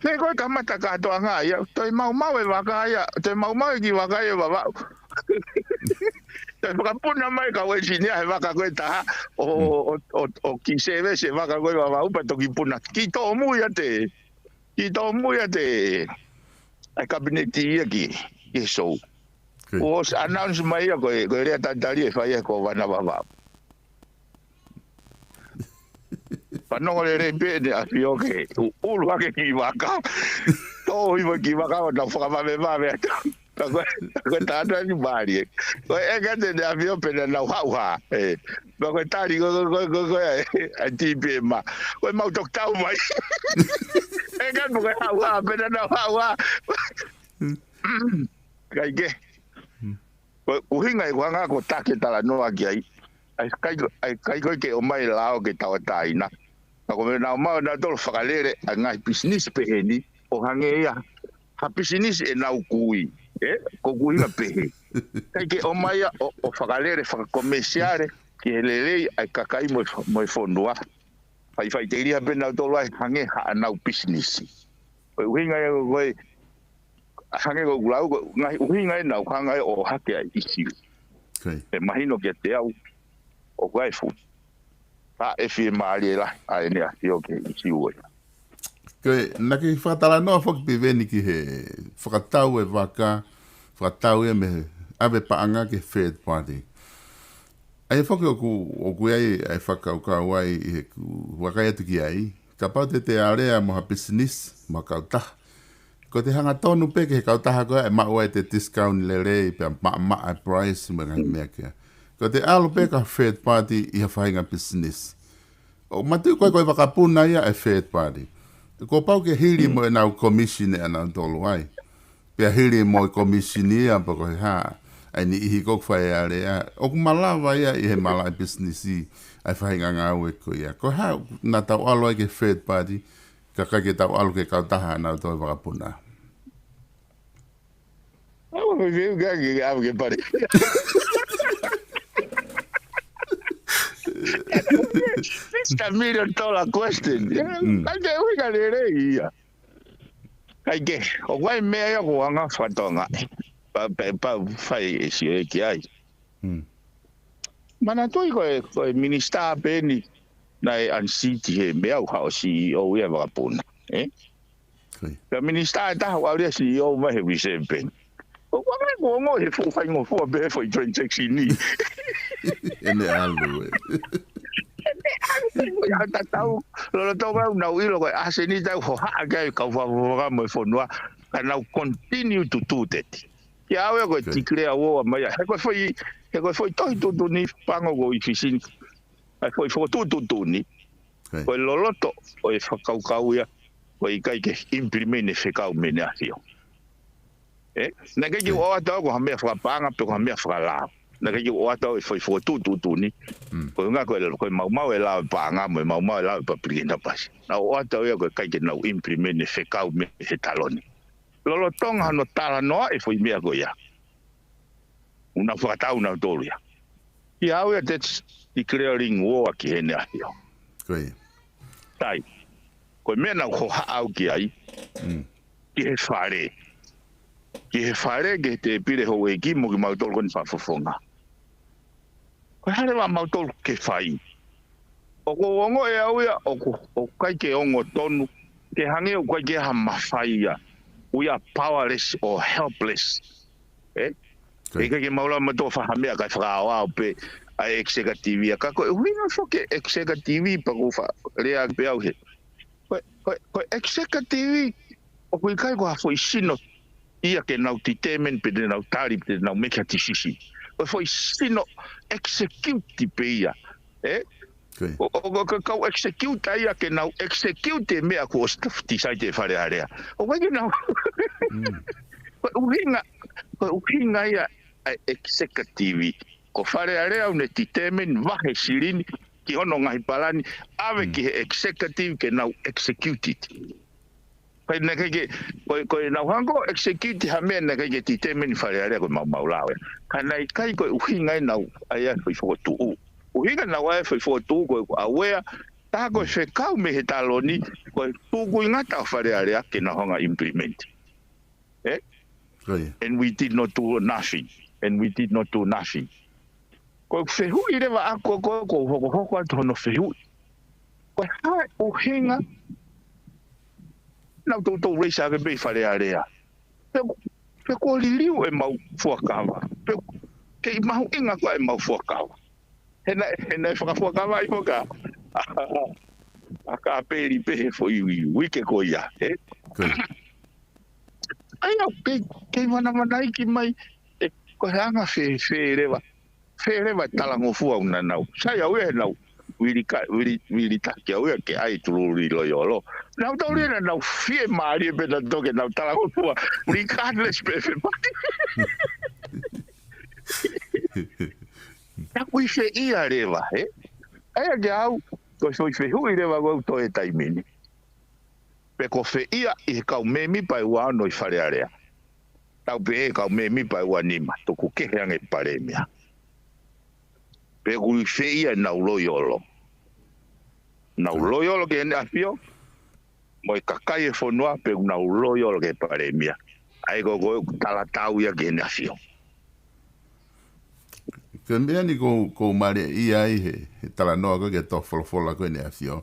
Pea ko e kamata kātoanga ia, toe maumau e vaka ia, toe maumau e kiʻi vaka ia ʻo Vavaʻu. Toe fakapuna mai kau ʻenisinia he vaka ko ē ʻe taha, ʻo, ʻo, ʻo, ʻo kiʻi sēvesi e vaka ko ē ʻo Vavaʻu pea toki puna. Kiʻi tōmui ʻa e, kiʻi tōmui ʻa e, ʻa e kapineti ia ki, ki he sou. Ko ia. ʻOsi announce mai ia ko e, ko e lea talitali ʻe fai ʻe he Kōvana Vavaʻu. Fanongo lelei pē ʻene ʻafio ke u-, ʻulu hake kiʻi vaka. Tō hifo kiʻi vaka ʻo nau fakavavevave atu. Ka ko e, ka ko e tātā ni mālie. Ko e ʻeke atu ʻene ʻafio pe naʻa nau haʻu hā. ʻE. Pea ko e tali ko, ko, ko, ko, ko e, ʻa e T P M. Ko e mau toki tau mai. ʻEke atu ko e haʻu hā, pe naʻa nau haʻu hā. ʻIkai ke. Ko e ʻuhinga ia ʻoku hanga ʻo taki e talanoa ki ai. ʻA e ʻikai, ʻa e ʻikai ko ē ke ʻomai e lao ke tauʻatāina. Ka ko e meʻa naʻa nau maʻu nautolu fakalele ʻa e ngaahi pisinisi pehē ni, ʻo hangē ia ha pisinisi ʻenau kui. ʻE, ko e ʻuhinga pehē. ʻIkai ke ʻomai ia ʻo, ʻo fakalele fakakomesiale ki he lelei ʻa e kakai mo e fo-, mo e fonua. Fai faʻiteliha pē nautolu ai hangē haʻanau pisinisi. Ko e ʻuhinga ia ko e, hangē ko ʻeku lau, ko e ngaahi ʻuhinga ia naʻa ku hanga ai ʻo ʻohake ʻa e ʻisiū. Ko ia. ʻE mahino kiate au, ʻoku ʻi ai e fuʻu taʻefiemālie lahi ʻa ʻene ʻafio ki he ʻisiū ia. Ko ia, naʻa ke fakatalanoa foki Piveni ki he fakatau e vaka, fakatau ia mei he ʻave paʻanga ki he third party. ʻA ia foki ʻoku, ʻoku ʻi ai ʻa e fakakaukau ai ʻi heʻeku vakai atu ki ai. Kapau te te alea mo ha pisinisi, mo ha kautaha. Ko ʻete hangatonu pē ki he kautaha ko ia ʻe maʻu ai ʻete discount lelei pea maʻamaʻa e price mo e ngaahi meʻa ko ia. Ko ʻete ʻalu pē ki ha third party ʻi ha faʻahinga pisinisi. ʻOku mātuʻaki ko e, ko e vakapuna ia e third party. Kuo pau ke hili mo ʻenau commission ʻanautolu ai. Pea hili mo e commission ia pe ko e hā. ʻA e niʻihi ʻoku fai e alea. ʻOku malava ia ʻi he malaʻe pisinisi ʻa e faʻahinga ngāue ko ia. Ko e hā naʻa tau ʻalu ai ki he third party, kae ʻikai ke tau ʻalu ki he kautaha ʻanautolu e vakapuna. Au, me veu ke ke au ke pare. It's a million dollar question. ʻIkai ke ʻuhinga lelei ia. ʻIkai ke, ʻoku ʻi ai e meʻa ia ʻoku hanga ʻo fakatonga. Pea, pea, pea fai e sio ki ai. Manatuʻi ko e, ko e minisitā pē eni naʻe unseat he meʻa ʻo haʻu ʻo C E O ia e vakapuna. ʻE? Ko ia. Pea minisitā ʻe taha ʻoku ʻalu ia C E O mai he Reserve Bank. ʻOku ʻikai ke u ongoʻi he fuʻu faingofua pē foʻi transaction ni. ʻEne ʻalu ē. Ia tatau, lolotonga ʻenau ʻilo ko e ʻaseni tau hohaʻa ki ai kau fakavaka mo e fonua, ka nau continue to do that. Kiate au ia ko e declare war mai ia. He ko e foʻi, he ko e foʻi tohi tuʻutuʻuni pango ko ʻi Fisi ni. ʻA e foʻi fokotuʻu tuʻutuʻuni. Ko e loloto ʻo e fakakaukau ia, ʻoku ʻikai ke implement e fekau mei heʻene ʻafio. ʻE? Naʻe ʻikai ke u ʻoatu au ko ha meʻa fakapaʻanga pe ko ha meʻa fakalao. Naʻe ʻikai ke u ʻoatu au e foʻi fokotuʻutuʻuni. Ko e ʻuhinga ko e, ko e maumau e lao e paʻanga mo e maumau e lao e public enterprise. Naʻa ku ʻoatu au ia ko e ʻikai ke nau implement e fekau mei he taloni. Lolotonga hono talanoa e foʻi meʻa ko ia. Kuo nau fakatau nautolu ia. Kiate au ia, that's declaring war ki heʻene ʻAfio. Ko ia. Tai. Ko e meʻa naʻa ku hohaʻa au ki ai. Ki he fale. Ki he fale, ki he tēpile houʻeiki mo kimautolu ko eni fakafofonga. Ko e hā leva mautolu ke fai. ʻOku ou ongoʻi au ia, ʻoku, ʻoku ʻikai ke ongo tonu. Ke hangē ʻoku ʻikai ke ha mafai ia. We are powerless or helpless. Eh? Ko ia. ʻIkai ke mau lava mautolu fai ha meʻa kae fakaaoao pē ʻa e executive ia. Ka ko e ʻuhinga foki e executive pea ʻoku ou faʻa lea pē au he. Ko e, ko e, ko e executive ʻoku ʻikai ko ha foʻi sino ia ke nau determine pe te nau tali pe te nau make a decision. Ko e foʻi sino execute pē ia. Eh? Ko ia. ʻO, ʻo, ʻo, ka kau execute ia ke nau execute e meʻa kuo ʻosi decide e Fale Alea. ʻOku ʻikai ke nau. Ko e ʻuhinga, ko e ʻuhinga ia ʻa e executive. Ko Fale Alea ʻoku ne determine, vahe silini ki hono ngaahi palani, ʻave ki he executive ke nau execute it. Pea naʻe ʻikai ke, ko e, ko e nau hanga ʻo execute ha meʻa naʻe ʻikai ke determine Fale Alea ko e maumau lao ia. Ka naʻe ʻikai ko e ʻuhinga ia naʻa nau ʻai ai e foʻi fokotuʻu. ʻUhinga naʻa nau ʻai e foʻi fokotuʻu ko e ʻave ia, tā ko e fekau mei he taloni, ko e tukuingata ʻo Fale Alea ke nau hanga implement. Eh? Ko ia. And we did not do nothing. And we did not do nothing. Ko e fehuʻi leva ʻaku ko, ko, ko hokohoko atu hono fehuʻi. Ko e hā e ʻuhinga naʻa nau toutou raise ake pē ʻi Fale Alea. Pe, pe kuo liliu ʻemau fuakava. Pe, kei mahuʻinga ko ʻemau fuakava. He naʻe, he naʻe fakafuakava ai foki ʻa, ʻa, ʻa Kapeli pē he foʻi uike ko ia, eh? Ko ia. ʻAi au, kei, kei vanavanaiki mai, e, ko e anga fēfē leva, fē leva e talangofua ʻoku nau. Sai au ia he nau, vili ka, vili, vili taki au ia ke ʻai tululi loiolo. Nau tau lia naʻa nau fiemālie pē nautolu ke nau talangofua, regardless pē fē pati. Naʻa ku ʻi fē ia leva, he? ʻAi ake au, ko e foʻi fehuʻi leva ko e toe taimi ni. Pe ko fē ia ʻi he kau mēmipa ʻe ua ono ʻi Fale Alea. Tau pehē kau mēmipa ʻe ua nima, tuku kehe ange Palēmia. Pe ʻoku ʻi fē ia ʻenau loiolo. Nau loiolo ki heʻene ʻAfio, mo e kakai e fonua pe ʻoku nau loiolo ki he Palēmia. ʻAi ko, ko e talatau ia ki heʻene ʻAfio. Ko e meʻa ni ko, ko u mālieʻia ai he, he talanoa ko ē ki he tō folofola ko ē ʻEne ʻAfio.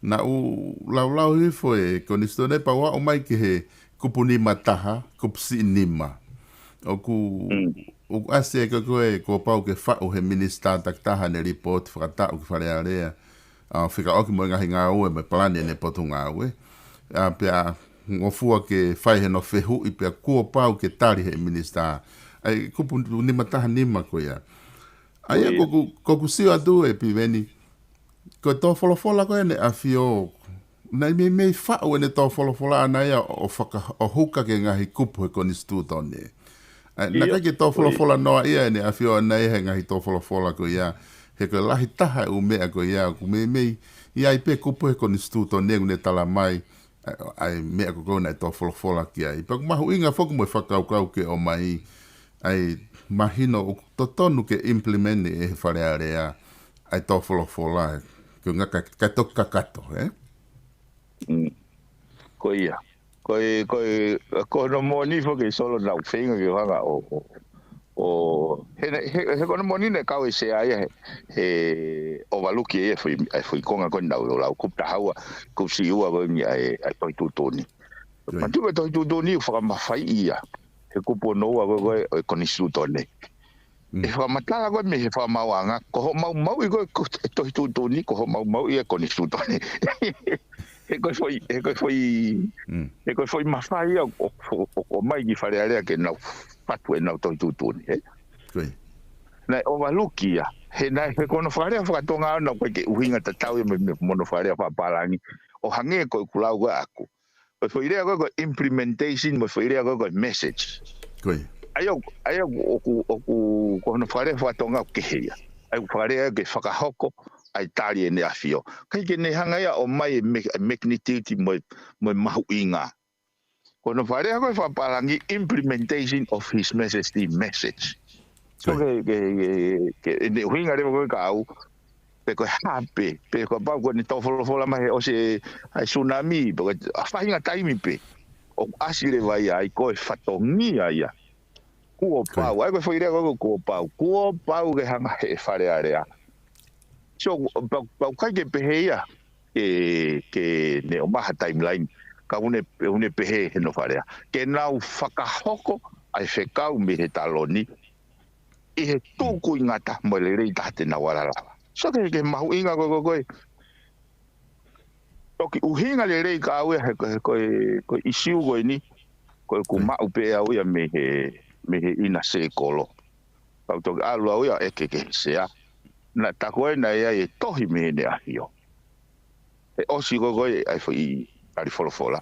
Naʻa ku laulau hifo e konisitūtone pea u aʻu mai ki he kupu nima taha, kupu siʻi nima. ʻOku, ʻoku ʻasi ai ko ē kuo pau ke faʻu he minisitā takitaha ʻene lipooti fakataʻu ki Fale Alea. ʻA, fekauʻaki mo e ngaahi ngāue mo e palani ʻene potungāue. ʻA, pea ngofua ke fai hano fehuʻi pea kuo pau ke tali he minisitā. ʻAi, kupu nima taha nima ko ia. ʻAi, ko ia. Ko ʻeku, ko ʻeku sio atu ʻe Piveni. Ko e tō folofola ko ē ʻEne ʻAfio. Naʻe meimei faʻu ʻene tō folofola ʻana ia ʻo faka, ʻo huka ki he ngaahi kupu he konisitūtone. ʻAi, naʻe ʻikai ke tō folofola noa ia ʻEne ʻAfio ʻana ia he ngaahi tō folofola ko ia. He ko e lahi taha e ʻū meʻa ko ia, ʻoku meimei ʻi ai pē kupu he konisitūtone ʻoku ne tala mai, ʻa, ʻa e meʻa ko ē naʻe tō folofola ki ai. Pea ʻoku mahuʻinga foki mo e fakakaukau ke ʻomai, ʻai mahino ʻoku totonu ke implement ʻe he Fale Alea, ʻai tō folofola, ko e ʻuhinga ka, ka toki kakato, eh? Mm. Ko ia. Ko e, ko e, ko hono moʻoni foki Solo naʻa ku feinga ke u hanga ʻo, ʻo, ʻo, he, he, he ko hono moʻoni naʻe kau e sea ia he, he ʻovaluki e foʻi, e foʻi konga ko ē naʻa ku lau, kupu taha ua, kupu siʻi ua ko eni ʻa e, ʻa e Tohi Tuʻutuʻuni. Ko ia. Manatuʻi ko e Tohi Tuʻutuʻuni ʻoku fakamafaiʻi ia he kupu ono ua ko ē ʻo e konisitūtone. Mm. ʻE fakamatala ko ē mei he fakamaauʻanga, ko hoʻo maumauʻi ko ē ko e Tohi Tuʻutuʻuni, ko hoʻo maumauʻi e konisitūtone. He ko e foʻi, he ko e foʻi, mm, he ko e foʻi mafai ia ʻo, ʻo, ʻo, ʻomai ki Fale Alea ke nau fatu ʻenau Tohi Tuʻutuʻuni, eh? Ko ia. Naʻe ʻovaluki ia, he naʻe, he ko hono fakalea fakatonga ʻo nau ko e ke ʻuhinga tatau ia mei, mei, mo hono fakalea fakapālangi, ʻo hangē ko ʻeku lau ko ē ʻaku. Ko e foʻi lea ko ē ko e implementation, mo e foʻi lea ko ē ko e message. Ko ia. ʻA ia ʻoku, ʻa ia ʻoku, ʻoku, ʻoku, ko hono fakalea faka-Tonga ʻoku kehe ia. ʻA ia ʻoku fakalea ke fakahoko ʻa e tali ʻEne ʻAfio. ʻIkai ke ne hanga ia ʻo ʻomai e me-, e magnitude mo e, mo e mahuʻinga. Ko hono fakalea ko e fakapālangi, implementation of His Majesty message. So ke, ke, ke, ke, ʻene ʻuhinga leva ko e kaʻu, pe ko e hā pē, pe kapau ko ʻene tō folofola mai he ʻosi ʻa e tsunami, pe ko e faʻahinga taimi pē. ʻOku ʻasi leva ia ai ko e fatongia ia. Kuo pau, ʻa ia ko e foʻi lea ko e kuo pau. Kuo pau ke hanga he Fale Alea. So, pau, pau ʻikai ke pehē ia, ke, ke ne ʻomai ha timeline, ka ʻoku ne, ʻoku ne pehē he hono fakalea. Ke nau fakahoko ʻa e fekau mei he taloni, ʻi he tukuingata mo e lelei taha te nau ala lava. So ke, ke mahuʻinga ko e, ko e, ko e. Toki ʻuhinga lelei ka au ia he, ko e, ko e, ko e ʻisiū ko eni, ko e ʻoku maʻu pē au ia mei he, mei he ʻina sēkolo. Kau toki ʻalu au ia ʻo ʻeke ki he sea. Naʻe tā ko ē naʻe ʻi ai e tohi mei heʻene ʻAfio. ʻE ʻosi ko e ko e ʻa e foʻi tali folofola.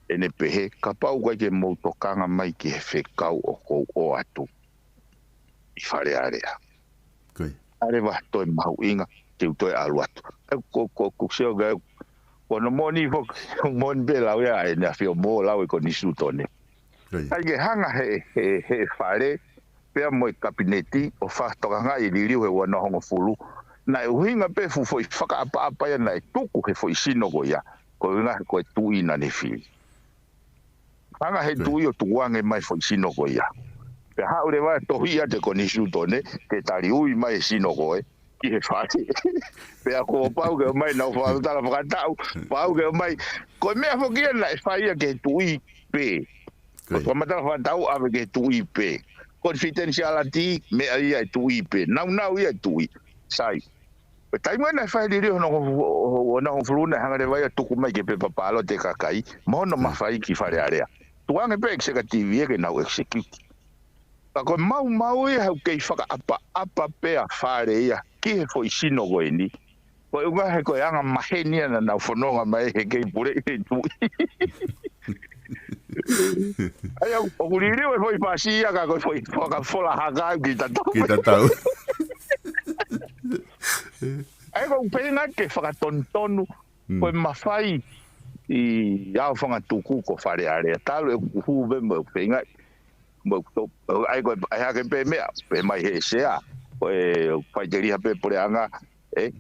ʻEne pehē, kapau ʻoku ʻikai ke mou tokanga mai ki he fekau ʻoku ou ʻoatu ʻi Fale Alea. Ko ia. ʻAle wa toe mahuʻinga, te u toe ʻalu atu. ʻE ko, ko, ko sio ga, ko hono moʻoni foki, moʻoni pē lau ia ʻEne ʻAfio mo lau e Konisitūtone. Ko ia. ʻIkai ke hanga he, he, he fale, pea mo e kapineti, ʻo fakatokangaʻi e liliu he ua noa hongofulu. Naʻe ʻuhinga pē fuʻu foʻi fakaʻapaʻapa ia naʻe tuku he foʻi sino ko ia. Ko e ʻuhinga ko e tuʻi naʻa ne fili. Hanga he tuʻi ʻo tukuange mai foʻi sino ko ia. Pea haʻu leva ʻo tohi ʻa e Konisitūtone, ke taliui mai e sino ko ē, ki he fale. Pea kuo pau ke ʻomai nau fakamatala fakataʻu, pau ke ʻomai. Ko e meʻa foki ia naʻe fai ia ki he tuʻi pē. Ko e fakamatala fakataʻu ʻave ki he tuʻi pē. Confidentiality, meʻa ia e tuʻi pē. Naunau ia e tuʻi. Sai. Ko e taimi naʻe fai liliu hono, hono, hono fulu naʻe hanga leva ia tuku mai ke pepa palote kakai, mo hono mafai ki Fale Alea. Tukuange pē executive ia ke nau execute. Ka ko e maumau ia he ʻoku kei fakaʻapaʻapa pē ʻa Fale ia, ki he foʻi sino ko eni. Ko e ʻuhinga he ko e anga maheni ia naʻa nau fononga mai he kei pule ʻi he tuʻi. ʻA ia, ʻoku liliu e foʻi fasi ia ka ko e foʻi fakafola haka ki tatau. Ki tatau. ʻA ia, ko u pehē ngai ke fakatonutonu, ko e mafai ʻi ʻAofangatuku ko Fale Alea. Talu ʻeku hū pē mo ʻeku feinga, mo ʻeku tō, ʻa ia ko e, ʻa ia hake pē meʻa, pē mai he sea, ko e faʻiteliha pē puleʻanga, ē?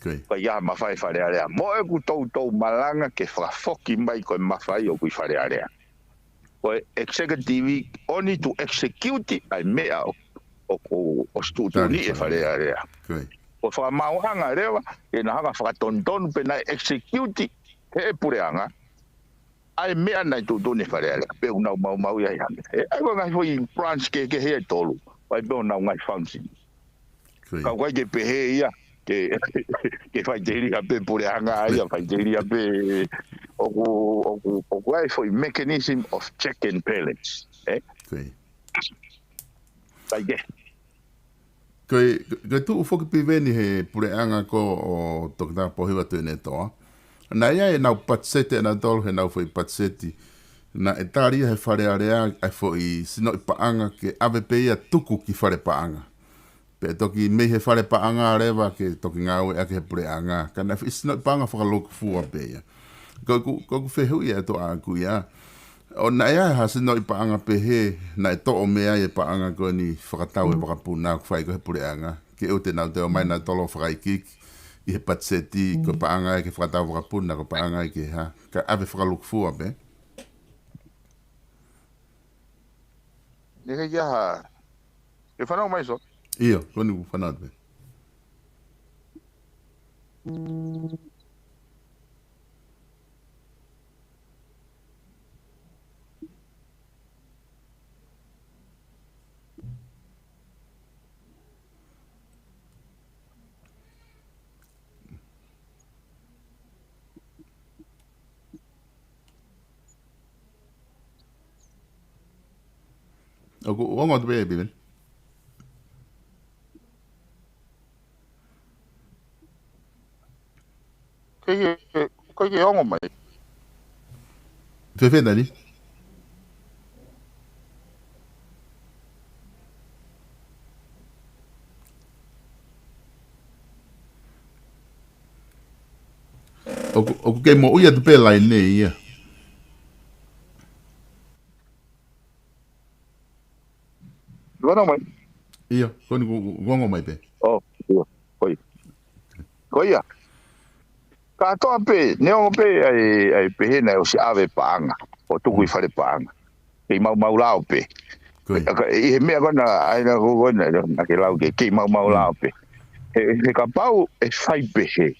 Ko ia. Ko ia mafai Fale Alea. Mo ʻeku toutou malanga ke fakafoki mai ko e mafai ʻoku ʻi Fale Alea. Ko e executive only to execute ʻa e meʻa ʻo, ʻo, ʻo, ʻosi tuʻutuʻuni ʻe Fale Alea. Ko ia. Ko e fakamaauʻanga leva, ʻe na hanga fakatonutonu pē naʻe execute he puleʻanga ʻa e meʻa naʻe tuʻutuʻuni ʻe Fale Alea. Pea ʻoku nau maumau ia ʻi hake. ʻE, ʻa ia ko e ngaahi foʻi branch kehekehe ia ʻe tolu. ʻA ia pē ʻoku nau ngaahi function. Ko ia. Ka ʻoku ʻikai ke pehē ia, ke, ke faʻiteliha pē puleʻanga ia, faʻiteliha pē ʻoku, ʻoku, ʻoku ʻi ai foʻi mechanism of check and balance, ē? Ko ia. ʻIkai ke. Ko e, ko e tuʻu foki Piveni he puleʻanga ko ē ʻo Toketā Pōhiva Tuʻiʻonetoa. Naʻe ʻi ai ʻenau patiseti ʻanautolu, heʻenau foʻi patiseti. Naʻe tali ia he Fale Alea ʻa e foʻi sinoʻi paʻanga ke ʻave pē ia tuku ki fale paʻanga. Pea toki mei he fale paʻanga leva ke toki ngāueʻaki he puleʻanga. Ka naʻe foʻi sinoʻi paʻanga fakalūkufua pē ia. Ko ʻeku, ko ʻeku fehuʻi atu ʻaʻaku ia. ʻO naʻe ʻi ai ha sinoʻi paʻanga pehē, naʻe toʻo mei ai e paʻanga ko eni fakatau e vakapuna ʻoku fai ko ē he puleʻanga. Ke ʻoua te nau toe ō mai nautolu ʻo fakaikiiki ʻi he patiseti, ko e paʻanga ia ke fakatau vakapuna, ko e paʻanga ia ke hā. Ka ʻave fakalūkufua pē. ʻIkai ke ʻi ai ha. Ke fanau mai, so? ʻIo, ko eni ʻoku fanau pē. ʻOku, ʻoku ongo atu pē, Piveni. ʻIkai ke, ʻikai ke ongo mai. Fēfē, Tani? ʻOku, ʻoku kei moʻui atu pē laine ia. Vano mai. Ia, ko eni ku, ku ongo mai pē. Oh, ia. Ko ia. Ko ia. Kātoa pē, neongo pē ʻa e, ʻa e pehē naʻe ʻosi ʻave paʻanga, ʻo tuku ʻi fale paʻanga. Kei maumau lao pē. Ko ia. Ka, ʻi he meʻa ko ena, ʻa ena ko ko ena, na ke lau ke, kei maumau lao pē. He, he kapau ʻe fai pehē.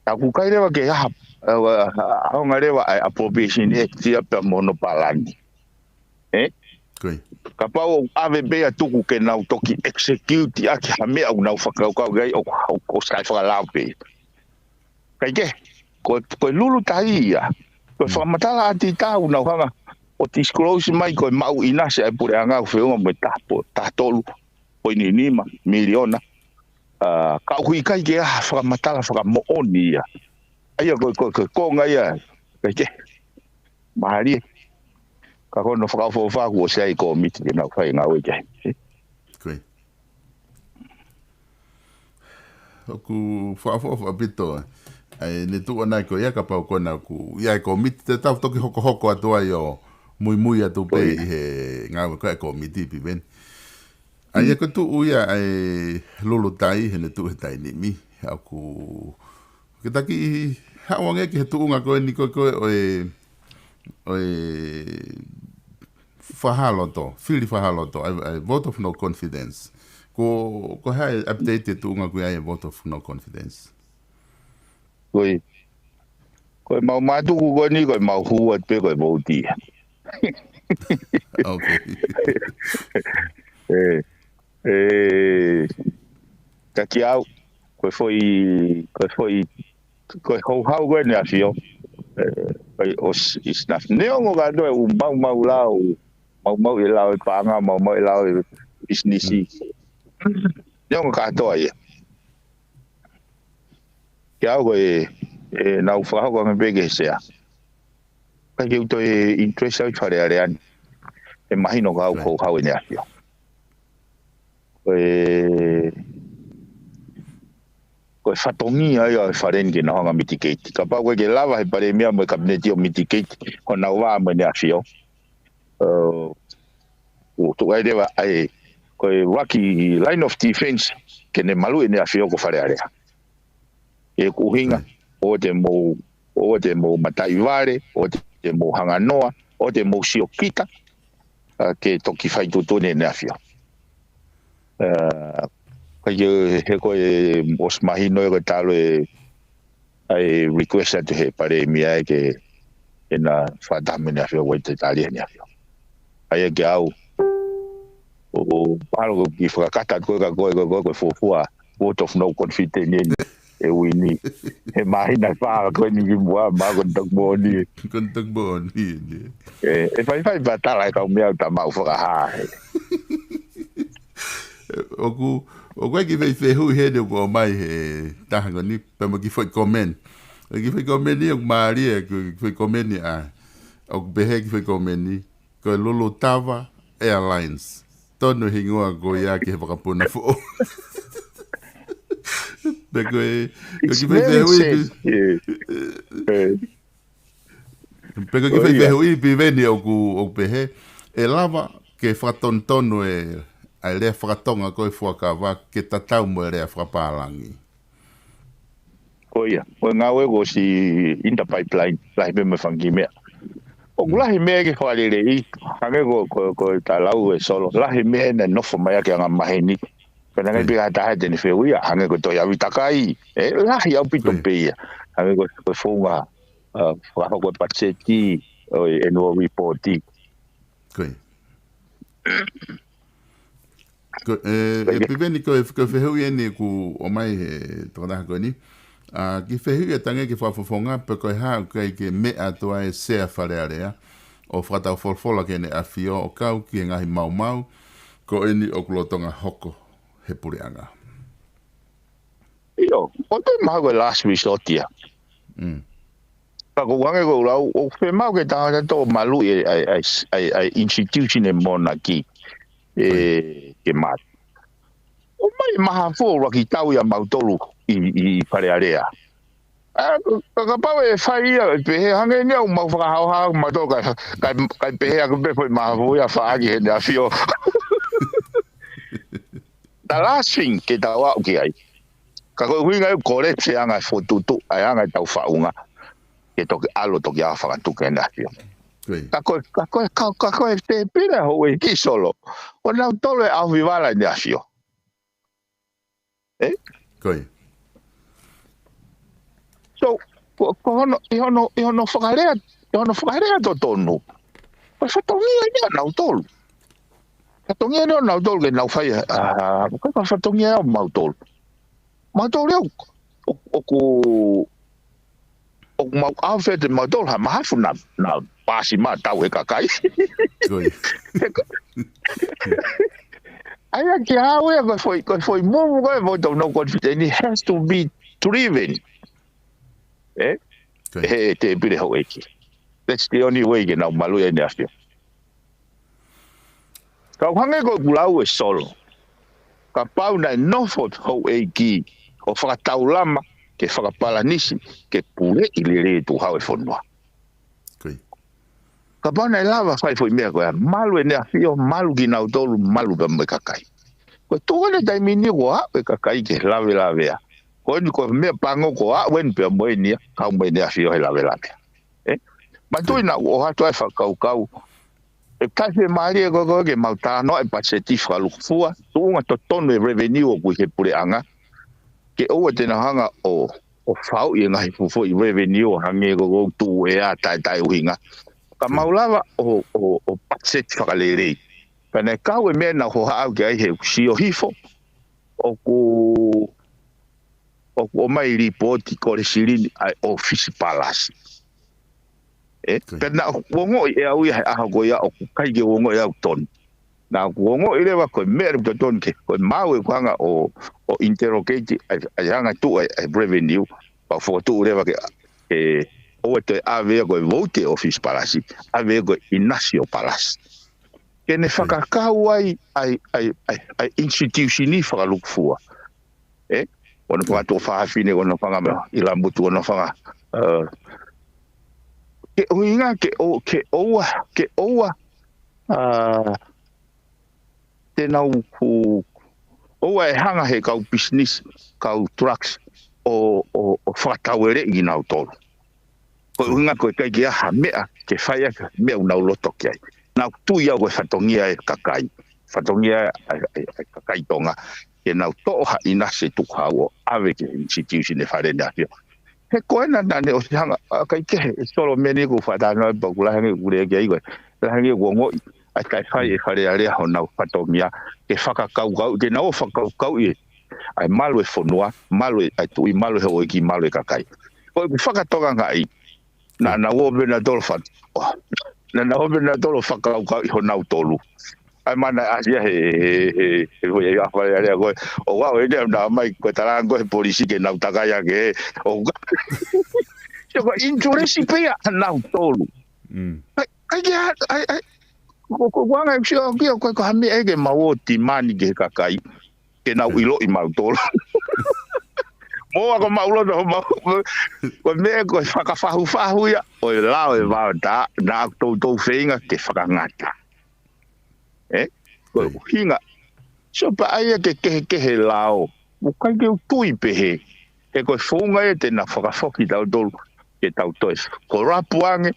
ʻOku ʻikai leva ke ʻaha, ʻa, ʻa, ʻaonga leva ʻa e Appropriation Act ia pea mo hono palani. ʻE? Ko ia. Kapau ʻoku ʻave pē ia tuku ke nau toki execute ʻaki ha meʻa ʻoku nau fakakaukau ki ai ʻoku, ʻoku, ʻoku sai fakalao pē. Kae kehe, ko, ko e lulu tai ia. Ko e fakamatala ʻa e ʻaitā ʻoku nau hanga ʻo disclose mai ko e maʻu ʻinasi ʻa e puleʻanga ʻoku feʻunga mo e taha po, taha tolu poini nima miliona. ʻA, ka ʻoku ʻikai ke ʻaha fakamatala fakamoʻoni ia. ʻA ia ko, ko, ko, ko e konga ia, kae kehe. Mālie. Ka ko hono fakaʻofoʻofa kuo ʻosi ʻi ai e kōmiti ke nau fai e ngāue ki ai. Ko ia. ʻOku fakaʻofoʻofa ʻaupito ʻa e, ʻa e, ne tuʻu ʻanai ko ia kapau ko ena ʻoku ʻi ai e kōmiti te tau toki hokohoko atu ai ʻo muimui atu pē ʻi he ngāue ko ē ʻa e kōmiti Piveni. ʻA ia ko e tuʻu ia ʻa e lulu tai he ne tuʻu he taimi ni. ʻOku ke taki haʻu ange ki he tuʻunga ko eni ko e, ko e ʻo e, ʻo e fakahā loto, fili fakahā loto, ʻa e, ʻa e vote of no confidence. Ko, ko e hā e update e tuʻunga ko ia ʻa e vote of no confidence? Ko e, ko e mau mātuku ko eni, ko e mau hū atu pē ko e vouti. Okay. ʻE, ʻe, ka kiate au, ko e foʻi, ko e foʻi, ko e houhau ko eni ʻa e ʻAfio. ʻE, ko e ʻosi, ʻosi na. Neongo kātoa e ʻū maumau lao, maumau e lao e paʻanga, maumau e lao e pisinisi. Neongo kātoa ia. Kiate au ko e, ʻe nau fakahoko ange pē ki he sea. ʻIkai ke u toe interest au ʻi Fale Alea ni. ʻE mahino ka au houhau ʻene ʻAfio. Ko e, ko e fatongia ia ʻo e Fale ni ke nau hanga mitigate. Kapau ko e ke lava he Palēmia mo e Kapineti ʻo mitigate, ko nau vā mo ʻene ʻAfio. ʻE, ʻo tuʻu ai leva ʻa e, ko e ʻuluaki line of defense, ke ne maluʻi ʻene ʻAfio ko Fale Alea. ʻE ko e ʻuhinga, ʻoua te mou, ʻoua te mou mataʻi vale, ʻoua te mou hanga noa, ʻoua te mou siokita, ʻa, ke toki fai tuʻutuʻuni ʻene ʻAfio. ʻE, ka ʻi he, he ko e ʻosi mahino ʻe ko e talu e, ʻa e request atu he Palēmia ʻe ke ʻena fakataha mo ʻene ʻAfio ʻoua te tali ʻene ʻAfio. ʻA ia kiate au, ʻo, ʻo, palo ko e kiʻi fakakata ko e ka ko e, ko e, ko e fuofua, vote of no confidence ʻeni, ʻe Uini. He māhina ʻe fā ko eni ki muʻa, ma ko e toki moʻoni. Ko e toki moʻoni ʻeni. ʻE, ʻe faifai pē tala e kau meʻa ʻoku ta maʻu fakahā he. ʻOku, ʻoku ʻi ai e kiʻi foʻi fehuʻi heni ʻoku ʻomai he taha ko eni, pea mo e kiʻi foʻi comment. ʻE kiʻi foʻi comment ʻoku mālie, kiʻi foʻi comment ʻa, ʻoku pehē kiʻi foʻi comment, ko e Lulutava Airlines. Tonu e hingoa ko ia ki he vakapuna foʻou. Pea ko e, ko e kiʻi foʻi fehuʻi, pea ko e kiʻi foʻi fehuʻi Piveni ʻoku, ʻoku pehē, ʻe lava ke fakatonutonu e, ʻa e lea fakatonga ko e fuakava ke tatau mo e lea fakapālangi. Ko ia, ko e ngāue kuo ʻosi in the pipeline, lahi pē mo e fanga kiʻi meʻa. ʻOku lahi meʻa ke fakaleleiʻi, hangē ko, ko, ko e talau ʻe Solo, lahi meʻa naʻe nofo mai ʻaki anga maheni. Pea naʻe ʻikai pē ha taha te ne fehuʻia, hangē ko e tohi ʻa Vitakai, ʻe lahi ʻaupito pē ia. Hangē ko, ko e founga, ʻa, fakahoko e patiseti, ʻo e annual report. Ko ia. Ko, ʻe, ʻe Piveni ko e, ko e fehuʻi ʻeni ʻoku ʻomai he tokotaha ko eni. ʻA, kiʻi fehuʻi ʻe tange ki he fakafofonga pe ko e hā ʻoku ʻikai ke meʻa atu ai e Sea Fale Alea ʻo fakatau folofola ki heʻene ʻAfio ʻo kau ki he ngaahi maumau ko eni ʻoku lolotonga hoko he puleʻanga. ʻIo, ʻoku toe mahalo ko e last resort ia. Ka ko e ʻuhinga ko e lau, ʻoku fiemaʻu ke tangata toʻo malu e, ʻa e, ʻa e, ʻa e, ʻa e institution e monarchy, ʻe, ke mate. ʻOmai maha fo ʻuluaki tau ia mautolu ʻi, ʻi, ʻi Fale Alea. ʻA, ka, kapau ʻe fai ia, ʻe pehē, hangē ni ʻoku mau fakahaohaoa mautolu kae, kae, kae pehē ʻa e pē foʻi mahafu ia faʻaki heʻene ʻafio. The last thing ke tau aʻu ki ai. Ka ko e ʻuhinga ʻoku collapse ʻa e anga e fokotuʻutuʻu, ʻa e anga ʻetau faʻunga. Ke toki ʻalu toki ʻā fakatuʻu ki heʻene ʻafio. Ka ko e, ka ko e, ka, ka ko e tēpile houʻeiki Solo. Ko nautolu ʻe ʻaofi vala ʻene ʻafio. ʻE? So, ko, ko hono, ʻi hono, ʻi hono fakalea, ʻi hono fakalea totonu. Ko e fatongia ia ʻo nautolu. Fatongia ia ʻo nautolu ke nau fai, ʻa, ko e fatongia ia ʻo mautolu. Mautolu ia, ʻo, ʻoku, ʻoku mau ʻaofi ʻe mautolu ha mahafu naʻa, naʻa pasi mai tau he kakai. ʻA ia ke ʻalu ia ko e foʻi, ko e foʻi move ko e foʻi tau no confident, it has to be driven. ʻE? He tēpile houʻeiki. That's the only way ke nau malu ʻi heʻene ʻafio. Kau hangē ko ʻeku lau ʻe Solo. Kapau naʻe nofo houʻeiki ʻo fakataulama ke fakapalanisi ke puleʻi lelei e tukuhau e fonua. Kapau naʻe lava fai foʻi meʻa ko ia, malu ʻene ʻafio, malu kinautolu, malu pea mo e kakai. Ko e tuʻu ʻene taimi ni ko ē ʻa e kakai ke lavelavea. Ko eni ko e meʻa pango ko ē ʻeni pea mo eni ia, kau mo ʻene ʻafio he lavelavea. ʻE? Matuʻi naʻa ʻoatu ai fakakaukau. ʻE kai fe mālie ko ē ko ē ke mau tānoa e patiseti fakalukufua, tuʻunga totonu e revenue ʻoku ʻi he puleʻanga. Ke ʻoua te nau hanga ʻo, ʻo fauʻi e ngaahi fuʻu foʻi revenue ʻo hangē ko ē ko e tuʻu ʻea taʻetaʻeʻuhinga. Ka mau lava ʻo, ʻo, ʻo patiseti fakalelei. Ka naʻe kau e meʻa naʻa ku hohaʻa au ki ai he ʻoku sio hifo, ʻoku, ʻoku ʻomai lipooti ko e silini ʻa e ʻōfisi palasi. ʻE, pea naʻa ku ongoʻi ʻe au ia he ʻaho ko ia ʻoku ʻikai ke u ongoʻi au tonu. Naʻa ku ongoʻi leva ko e meʻa leva totonu ke, ko e maʻu ʻeku hanga ʻo, ʻo interrogate ʻa e, ʻa e hanga tuʻu ʻa e, ʻa e revenue, pea u fokotuʻu leva ke, ʻe, ʻoua toe ʻave ia ko e vouti ʻōfisi palasi, ʻave ia ko e ʻinasi ʻo palasi. Ke ne fakakau ai, ʻa e, ʻa e, ʻa e, ʻa e institution fakalukufua. ʻE? Ko hono fanga tuʻo fafine, ko hono fanga meʻa, ʻi Lamutu, ko hono fanga, ʻe, ke ʻuhinga, ke ʻo, ke ʻoua, ke ʻoua, ʻa, te nau ku, ʻoua ʻe hanga he kau business, kau trucks, ʻo, ʻo, ʻo fakataueleʻi kinautolu. Ko e ʻuhinga ko e ʻikai ke ʻi ai ha meʻa, ke fai ʻaki ha meʻa ʻoku nau loto ki ai. Naʻa ku tui au ko e fatongia e kakai. Fatongia ʻa e, ʻa e, ʻa e kakai Tonga. Ke nau toʻo ha ʻinasi tukuhau ʻo ʻave ki he institution e Fale ʻEne ʻAfio. He ko ena naʻa ne ʻosi hanga, ʻa, ʻikai ke he, Solo, meʻa ni ʻoku ou faʻa talanoa pea ʻoku lahi ange ʻeku lea ki ai ko e, lahi ange ʻeku ongoʻi ʻa e taʻe fai e Fale Alea honau fatongia, ke fakakaukau, ke nau fakakaukauʻi ʻa e malu e fonua, malu e, ʻa e tuʻi, malu e houʻeiki, malu e kakai. Ko ʻeku fakatokangaʻi, naʻa nau ō pē nautolu fat-, naʻa nau ō pē nautolu fakakaukauʻi honautolu. ʻA e mana ʻasi ia he, he, he, he, he, he Fale Alea ko ē. ʻO aʻu eni naʻa mai ko e talaange ko ē he polisi ke nau takai ange, ʻo ka. Sio ko e interest pē ia ʻanautolu. ʻAi, ʻai ke ha-, ʻai, ʻai. Ko, ko, ko anga e sio ki, ko, ko ha meʻa ʻe ke mau ō timani ki he kakai. Ke nau ʻiloʻi mautolu. Mo ako mau loto, mau, ko e meʻa ko e fakafahufahu ia ʻo e lao e vaotā, naʻa toutou feinga ke fakangata. ʻE? Ko e ʻuhinga. Sio pē ʻa ia ke kehekehe lao. ʻOku ʻikai ke u tui pehē. He ko e founga ia te na fakafoki tautolu. Ke tau toe kolapu ange.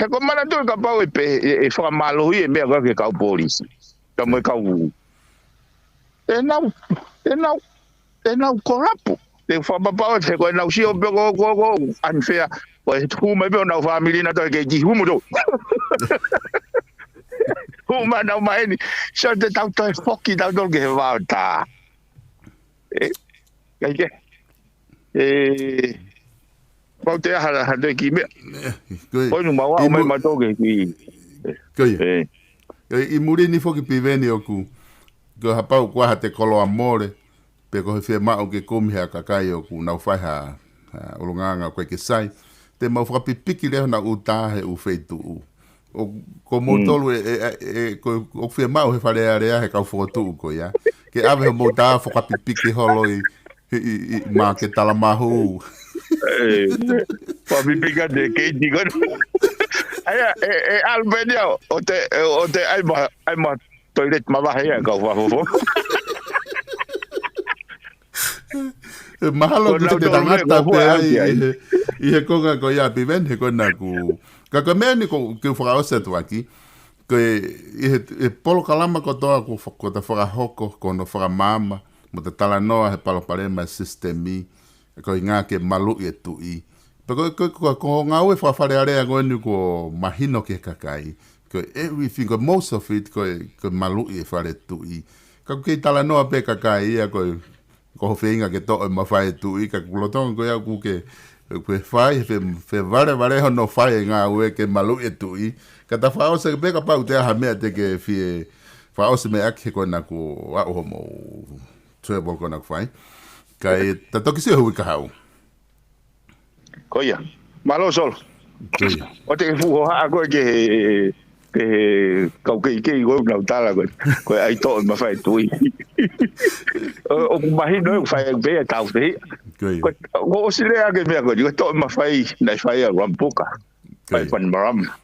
He ko e manatu kapau ʻe pē, ʻe, ʻe fakamālohi e meʻa ko ē ki he kau polisi. Ka mo e kau. Te nau, te nau, te nau kolapu. Te fakapapau he ko e nau sio pē ko, ko, ko, unfair. Ko e hū mai pē honau fāmili naʻa toe kei kiʻi humu tō. Hū mai nau mai ni. So te tau toe foki tautolu ki he vaotā. ʻE, ʻikai ke. ʻE, pau te aha, ha te kiʻi meʻa. Ko inu mau ʻa, mai matou ke ki. Ko ia. ʻI muli ni foki Piveni ʻoku. Ko e hā pau ko ha te koloa mole. Pe ko e fiemaʻu ke kumi ha kakai ʻoku nau fai ha, ha ʻulungaanga ko ē ke sai. Te mau fakapipiki leva honau ʻū tā he ʻū feituʻu. ʻO, ko moutolu ʻe, ʻe, ʻe, ʻe, ko, ʻoku fiemaʻu he Fale Alea he kau fokotuʻu ko ia. Ke ʻave homou tā fakapipiki holo ʻi, ʻi, ʻi, ʻi, mā ke talamahu. Ē, papipika te keiti ko ē. ʻAia, ʻe, ʻe ʻalu pē ʻeni ia, ʻo te, ʻo te ʻai ma, ʻai ma toilet mavahe ia, kau fafofo. Ē, mahalo ko ʻoku te tangata pē ai ʻi he, ʻi he konga ko ia Piveni, he ko ena ʻoku. Ka ko e meʻa ʻeni ʻoku ou fakaʻosi atu ʻaki, ko e, ʻi he, ʻi he polokalama kotoa ʻoku fa-, ʻoku ta fakahoko, ko hono fakamaama, mo ta talanoa he palopalema e sisitemi, ko e ʻuhinga ke maluʻi e tuʻi. Pea ko, ko, ko, ko e ngāue fakafalealea ko eni ʻoku mahino ki he kakai. Ko e everything, ko e most of it, ko e, ko e maluʻi e fale tuʻi. Ka ʻoku kei talanoa pē kakai ia ko e, ko hoʻo feinga ke toʻo e mafai e tuʻi, ka ʻoku lolotonga ko ia ʻoku ke, ʻoku ke fai, fe, fevalevale hono fai e ngāue ke maluʻi e tuʻi. Ka ta fakaʻosi pē kapau ʻoku ʻi ai ha meʻa te ke fie fakaʻosi mai ʻaki he ko ena ʻoku aʻu hoʻomou travel ko ena ʻoku fai. Kae ta toki sio he uike kahaʻu. Ko ia. Mālō Solo. Ko ia. ʻOua te ke fuʻu hohaʻa koe ki he, ki he kau keikei ko ē ʻoku nau tala ko ē, ko e ʻai toʻo e mafai e tuʻi. ʻO, ʻoku mahino ʻoku fai pē ia tau fehiʻa. Ko ia. Ko, ko ʻosi lea ki he meʻa ko eni, ko e toʻo e mafai naʻe fai ʻa Rapuka. Ko ia. Fai Bainimarama.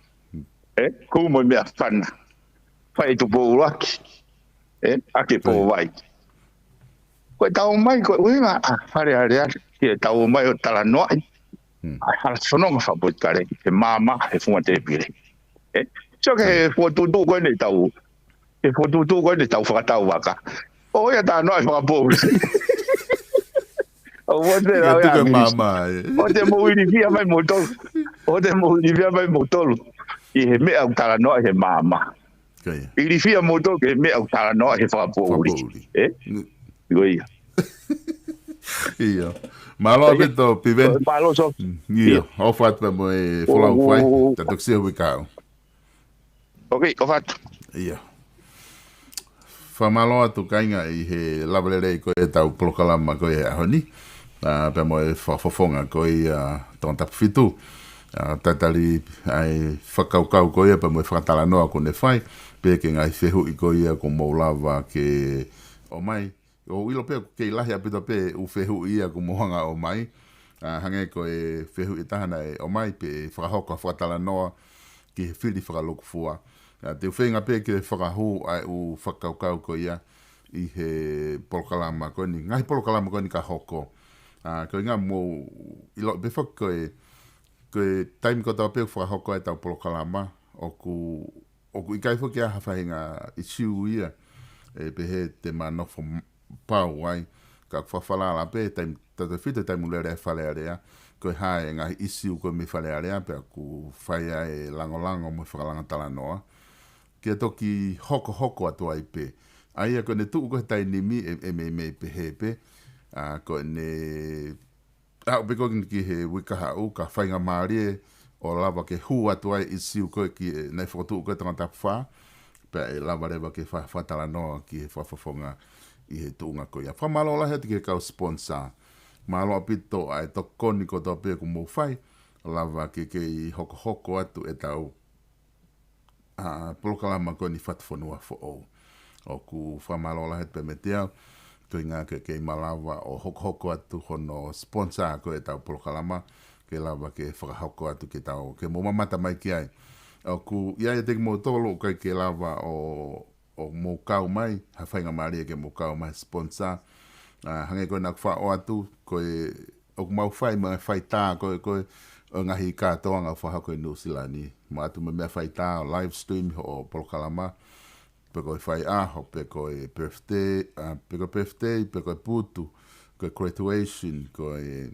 Ē, ko e mo e meʻafana. Fai Tupou ʻUluaki. Ē, ʻa e Ko ia. Pōvai. Ko e tau mai, ko e ʻuhinga ʻa Falealea, ke tau mai ʻo talanoaʻi. Hmm. ʻA e hala fononga fakapolitikale, he maama, he funga tēpile. Ē? Sio ki he Ko ia. fokotuʻutuʻu ko eni ʻetau, he fokotuʻutuʻu ko eni ʻetau fakatau vaka. ʻO ia talanoaʻi fakapoʻuli. ʻO ʻoua te Ia lau tuku ia e Minis. maama, ē. ʻOua te mou ilifia mai moutolu. ʻOua te mou ilifia mai moutolu. ʻI he meʻa ʻoku talanoaʻi he maama. Ko ia. Ilifia moutolu ki he meʻa ʻoku talanoaʻi he fakapoʻuli. Fakapoʻuli. Ē? Mm. Ko ia. Ia. Mālō Ko ia. ʻaupito, Piveni. Mālō Solo. Mm, ia. Ia. ʻOfa atu pē mo e folau Ko fai. Ta toki sio he uike kahaʻu. Ok, ʻofa atu. Ia. Fakamālō atu kāinga ʻi he lava lelei ko ē ʻetau polokalama ko ē he ʻaho ni. ʻA, pea mo e fakafofonga ko ia Tongatapu fitu. ʻA, tatali ʻa e fakakaukau ko ia pea mo e fakatalanoa kuo ne fai. Pea ki he ngaahi fehuʻi ko ia ʻoku mou lava ke ʻomai. ʻOku ou ʻilo pē ʻoku kei lahi ʻaupito pē ʻū fehuʻi ia ʻoku mou hanga ʻo ʻomai. ʻA, hangē ko e fehuʻi ʻe taha naʻe ʻomai pē fakahoko ha fakatalanoa ki he fili fakalukufua. ʻA, te u feinga pē ke fakahū ʻa e ʻū fakakaukau ko ia ʻi he polokalama ko eni, ngaahi polokalama ko eni ka hoko. ʻA, ko e ʻuhinga mou ʻilo pē foki ko e, ko e taimi kotoa pē ʻoku fakahoko ai ʻetau polokalama, ʻoku ʻoku ʻikai foki ʻi ai ha faʻahinga ʻisiū ia, ʻe pehē te ma nofo m-, pau ai, ka ʻoku fakafalala pē, taimi, tautefito taimi ʻoku lele ai Falealea, ko e hā e ngaahi ʻisiū ko ē mei Falealea, pea ʻoku fai ai e langolango mo e fakalanga talanoa. Ke toki hokohoko atu ai pē. ʻA ia ko ʻene tuʻu ko ē he taimi ni ʻe, ʻe meimei pehē pē, ʻa, ko ʻene aʻu pē ko ē ki he uike kahaʻu, ka faingamālie ʻo lava ke hū atu ai ʻisiū ko ē ki he, naʻe fokotuʻu ko ē Tongatapu fā, pea ʻe lava leva ke fa-, fakatalanoa ki he fakafofonga ʻi he tuʻunga ko ia. Fakamālō lahi atu ki he kau sponsor. Mālō ʻaupito ʻa e tokoni kotoa pē ʻoku mou fai, lava ke kei hokohoko atu ʻetau ʻa, polokalama ko eni Fatufonua Foʻou. ʻOku fakamālō lahi atu pē meiate au, ko e ʻuhinga ke kei malava ʻo hokohoko atu hono sponsor ko ē ʻetau polokalama, ke lava ke fakahoko atu ke tau, ke mou mamata mai ki ai. ʻOku ʻi ai ʻiate kimoutolu ʻoku ʻikai ke lava ʻo, ʻo mou kau mai, ha faingamālie ke mou kau mai sponsor. ʻA, hangē ko ena ʻoku faʻo atu, ko e ʻoku mau fai mo e faitā ko ē, ko ē ʻo e ngaahi kātoanga ʻoku fakahoko ʻi Nuʻusila ni. Mo ʻatu mo e meʻa faitā ʻo live stream hoʻo polokalama, pe ko e faiʻaho, pe ko e birthday, ʻa, pe ko e birthday, pe ko e putu, ko e graduation, ko e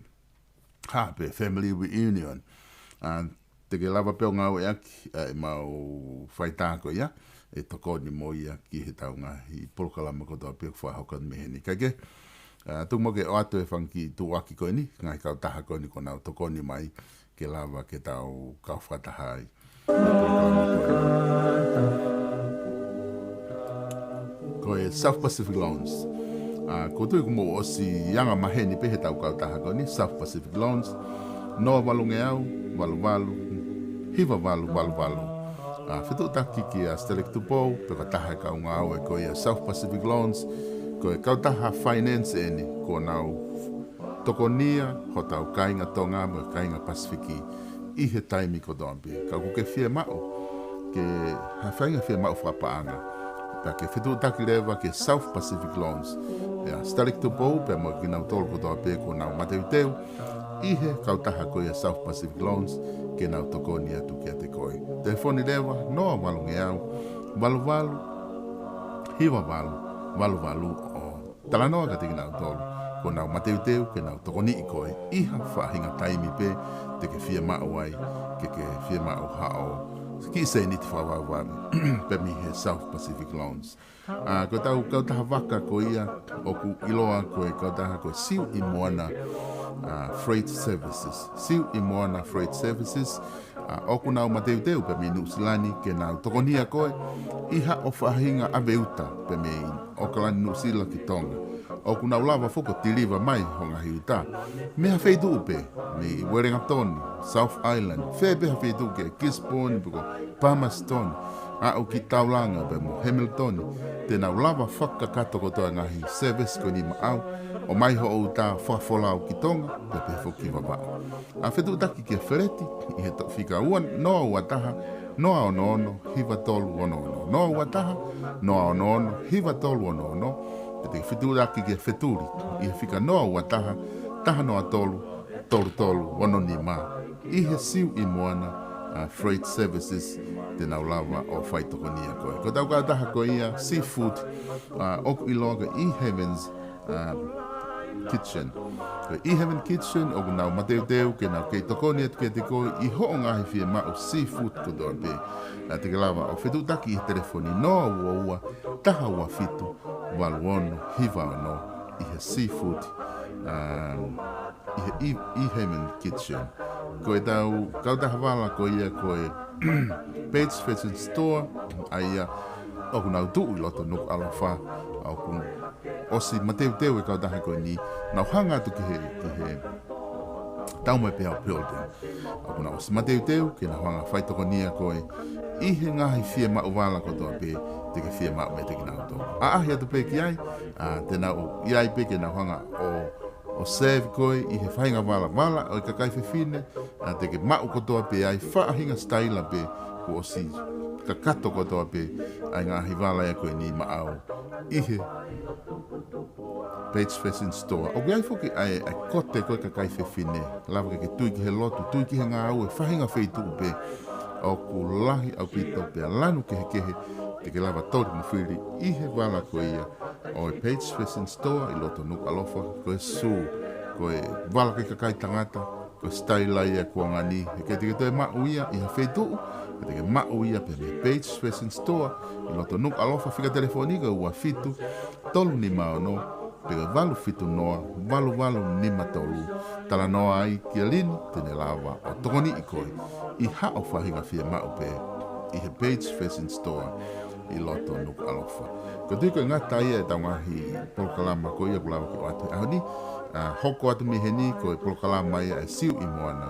hā pē, family reunion. ʻA, te ke lava pē ʻo ngāueʻaki ʻa e mau faitā ko ia, ʻe tokoni mo ia ki heʻetau ngaahi polokalama kotoa pē ʻoku fakahoko mei heni. Kae kehe, ʻa, tuku muʻa ke ʻoatu e fanga kiʻi tuʻuaki ko eni, ngaahi kautaha ko eni kuo nau tokoni mai, ke lava ke tau kau fakataha ai. Ko e South Pacific Loans. ʻA, ʻoku ou tui kuo mou ʻosi anga maheni pē heʻetau kautaha ko eni, South Pacific Loans, noa valu ngeau, valu valu, hiva valu, valu valu. ʻA, fetuʻutaki kia Steleki Tupou, pea ko e taha e kau ngāue ko ia South Pacific Loans, ko e kautaha finance eni, kuo nau tokonia hotau kāinga Tonga mo e kāinga Pasifiki ʻi he taimi kotoa pē. Ka ʻoku ke fiemaʻu ke ha faʻahinga fiemaʻu fakapaʻanga, pea ke fetuʻutaki leva ki he South Pacific Loans. ʻIa, Stalek Tupou pea mo kinautolu kotoa pē kuo nau mateuteu ʻi he kautaha ko ia South Pacific Loans ke nau tokoni atu kiate koe. Telefoni leva noa valungeau valu valu hiva valu valu valu ʻo talanoa kiate kinautolu kuo nau mateuteu ke nau tokoniʻi koe ʻi ha faʻahinga taimi pē te ke fiemaʻu ai, ke ke fiemaʻu haʻo kiʻi sēniti fakavavevave pē mei he South Pacific Loans. ʻA, ko ʻetau kautaha vaka ko ia ʻoku ʻiloa ko e kautaha ko e Siuʻi Moana, ʻa, Freight Services. Siuʻi Moana Freight Services, ʻa, ʻoku nau mateuteu pē mei Nuʻusila ni ke nau tokonia koe ʻi haʻo faʻahinga ʻave uta pē mei ʻAokalani, Nuʻusila ki Tonga. ʻOku nau lava foki ʻo tiliva mai hoʻo ngaahi uta mei ha feituʻu pē, mei Uelingatoni, South Island, fē pē ha feituʻu, ki Gisborne pe ko Palmerston, aʻu ki Tauranga pea mo Hamilton, te nau lava fakakakato kotoa e ngaahi service ko eni maʻau, ʻomai hoʻo uta fakafolau ki Tonga, pea pehē foki ki Vavaʻu. ʻA, fetuʻutaki kia Feleti ʻi he toʻo fika ua, noa ua taha, noa ono ono, hiva tolu ono ono. Noa ua taha, noa ono ono, hiva tolu ono ono. Pea te ke fetuʻutaki kia Fetuli ʻi he fika noa ua taha, taha noa tolu, tolu tolu ono nima. ʻI he Siuʻi Moana, ʻa, Freight Services te nau lava ʻo faitokonia koe. Ko ʻetau kautaha ko ia seafood, ʻa, ʻoku ʻiloa ko e E Heavens, ʻa, Kitchen. Ko e E Heaven Kitchen ʻoku nau mateuteu ke nau kei tokoni atu kiate koe ʻi hoʻo ngaahi fiemaʻu seafood kotoa pē. ʻA, te ke lava ʻo fetuʻutaki ʻi he telefoni noa ua ua, taha ua fitu, valu ono hiva ono ʻi he seafood, ʻa, ʻi he E-, E Heaven Kitchen. Ko ʻetau kautaha vala ko ia ko e Page Fashion Store, ʻa ia ʻoku nau tuʻu ʻi loto Nukuʻalofa, ʻa, ʻoku ʻosi mateuteu e kautaha ko eni, nau hanga atu ki he, ki he Taumoepeau Building. ʻOku nau ʻosi mateuteu ke nau hanga faitokonia koe ʻi he ngaahi fiemaʻu vala kotoa pē te ke fiemaʻu meiate kinautolu. ʻAʻahi atu pē ki ai, ʻa, te nau ʻi ai pē ke nau hanga ʻo, ʻo serve koe ʻi he faʻahinga vala, vala ʻo e kakai fefine, ʻa, te ke maʻu kotoa pē ai, faʻahinga sitaila pē, kuo ʻosi kakato kotoa pē ʻa e ngaahi vala ia ko eni maʻau ʻi he Page Fashion Store. ʻOku ʻi ai foki ʻa e, ʻa e kote ko e kakai fefine, lava ke ke tui ki he lotu, tui ki he ngāue, faʻahinga feituʻu pē ʻoku lahi ʻaupito pea lanu kehekehe te ke lava toli mo fili ʻi he vala ko ia ʻo e Page Fashion Store ʻi loto Nukuʻalofa. Ko e sū, ko e vala ki he kakai tangata, ko e sitaila ia kuo ngani, he ʻikai te ke toe maʻu ia ʻi ha feituʻu, ka te ke maʻu ia pē mei he Page Fashion Store ʻi loto Nukuʻalofa. Fika telefoni ko e ua fitu tolu nima ono, pe ko e valu fitu noa, valu valu nima tolu. Talanoa ai kia Lini, te ne lava ʻo tokoniʻi koe ʻi haʻo faʻahinga fiemaʻu pē ʻi he Page Fashion Store ʻi loto Nukuʻalofa. Ko e tui ko e ngata ia ʻetau ngaahi polokalama ko ia ʻoku lava ke ʻoatu he ʻaho ni, ʻa, hoko atu mei heni ko e polokalama ia ʻa e Siuʻi Moana,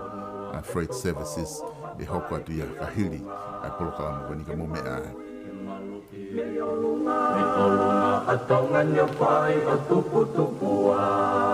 ʻa, Freight Services, ʻe hoko atu ia ka hili ʻa e polokalama ko eni, ka mou meʻa ai. Ni ʻolunga ʻa Tonga ni ʻo fai ʻo tuputupu ai.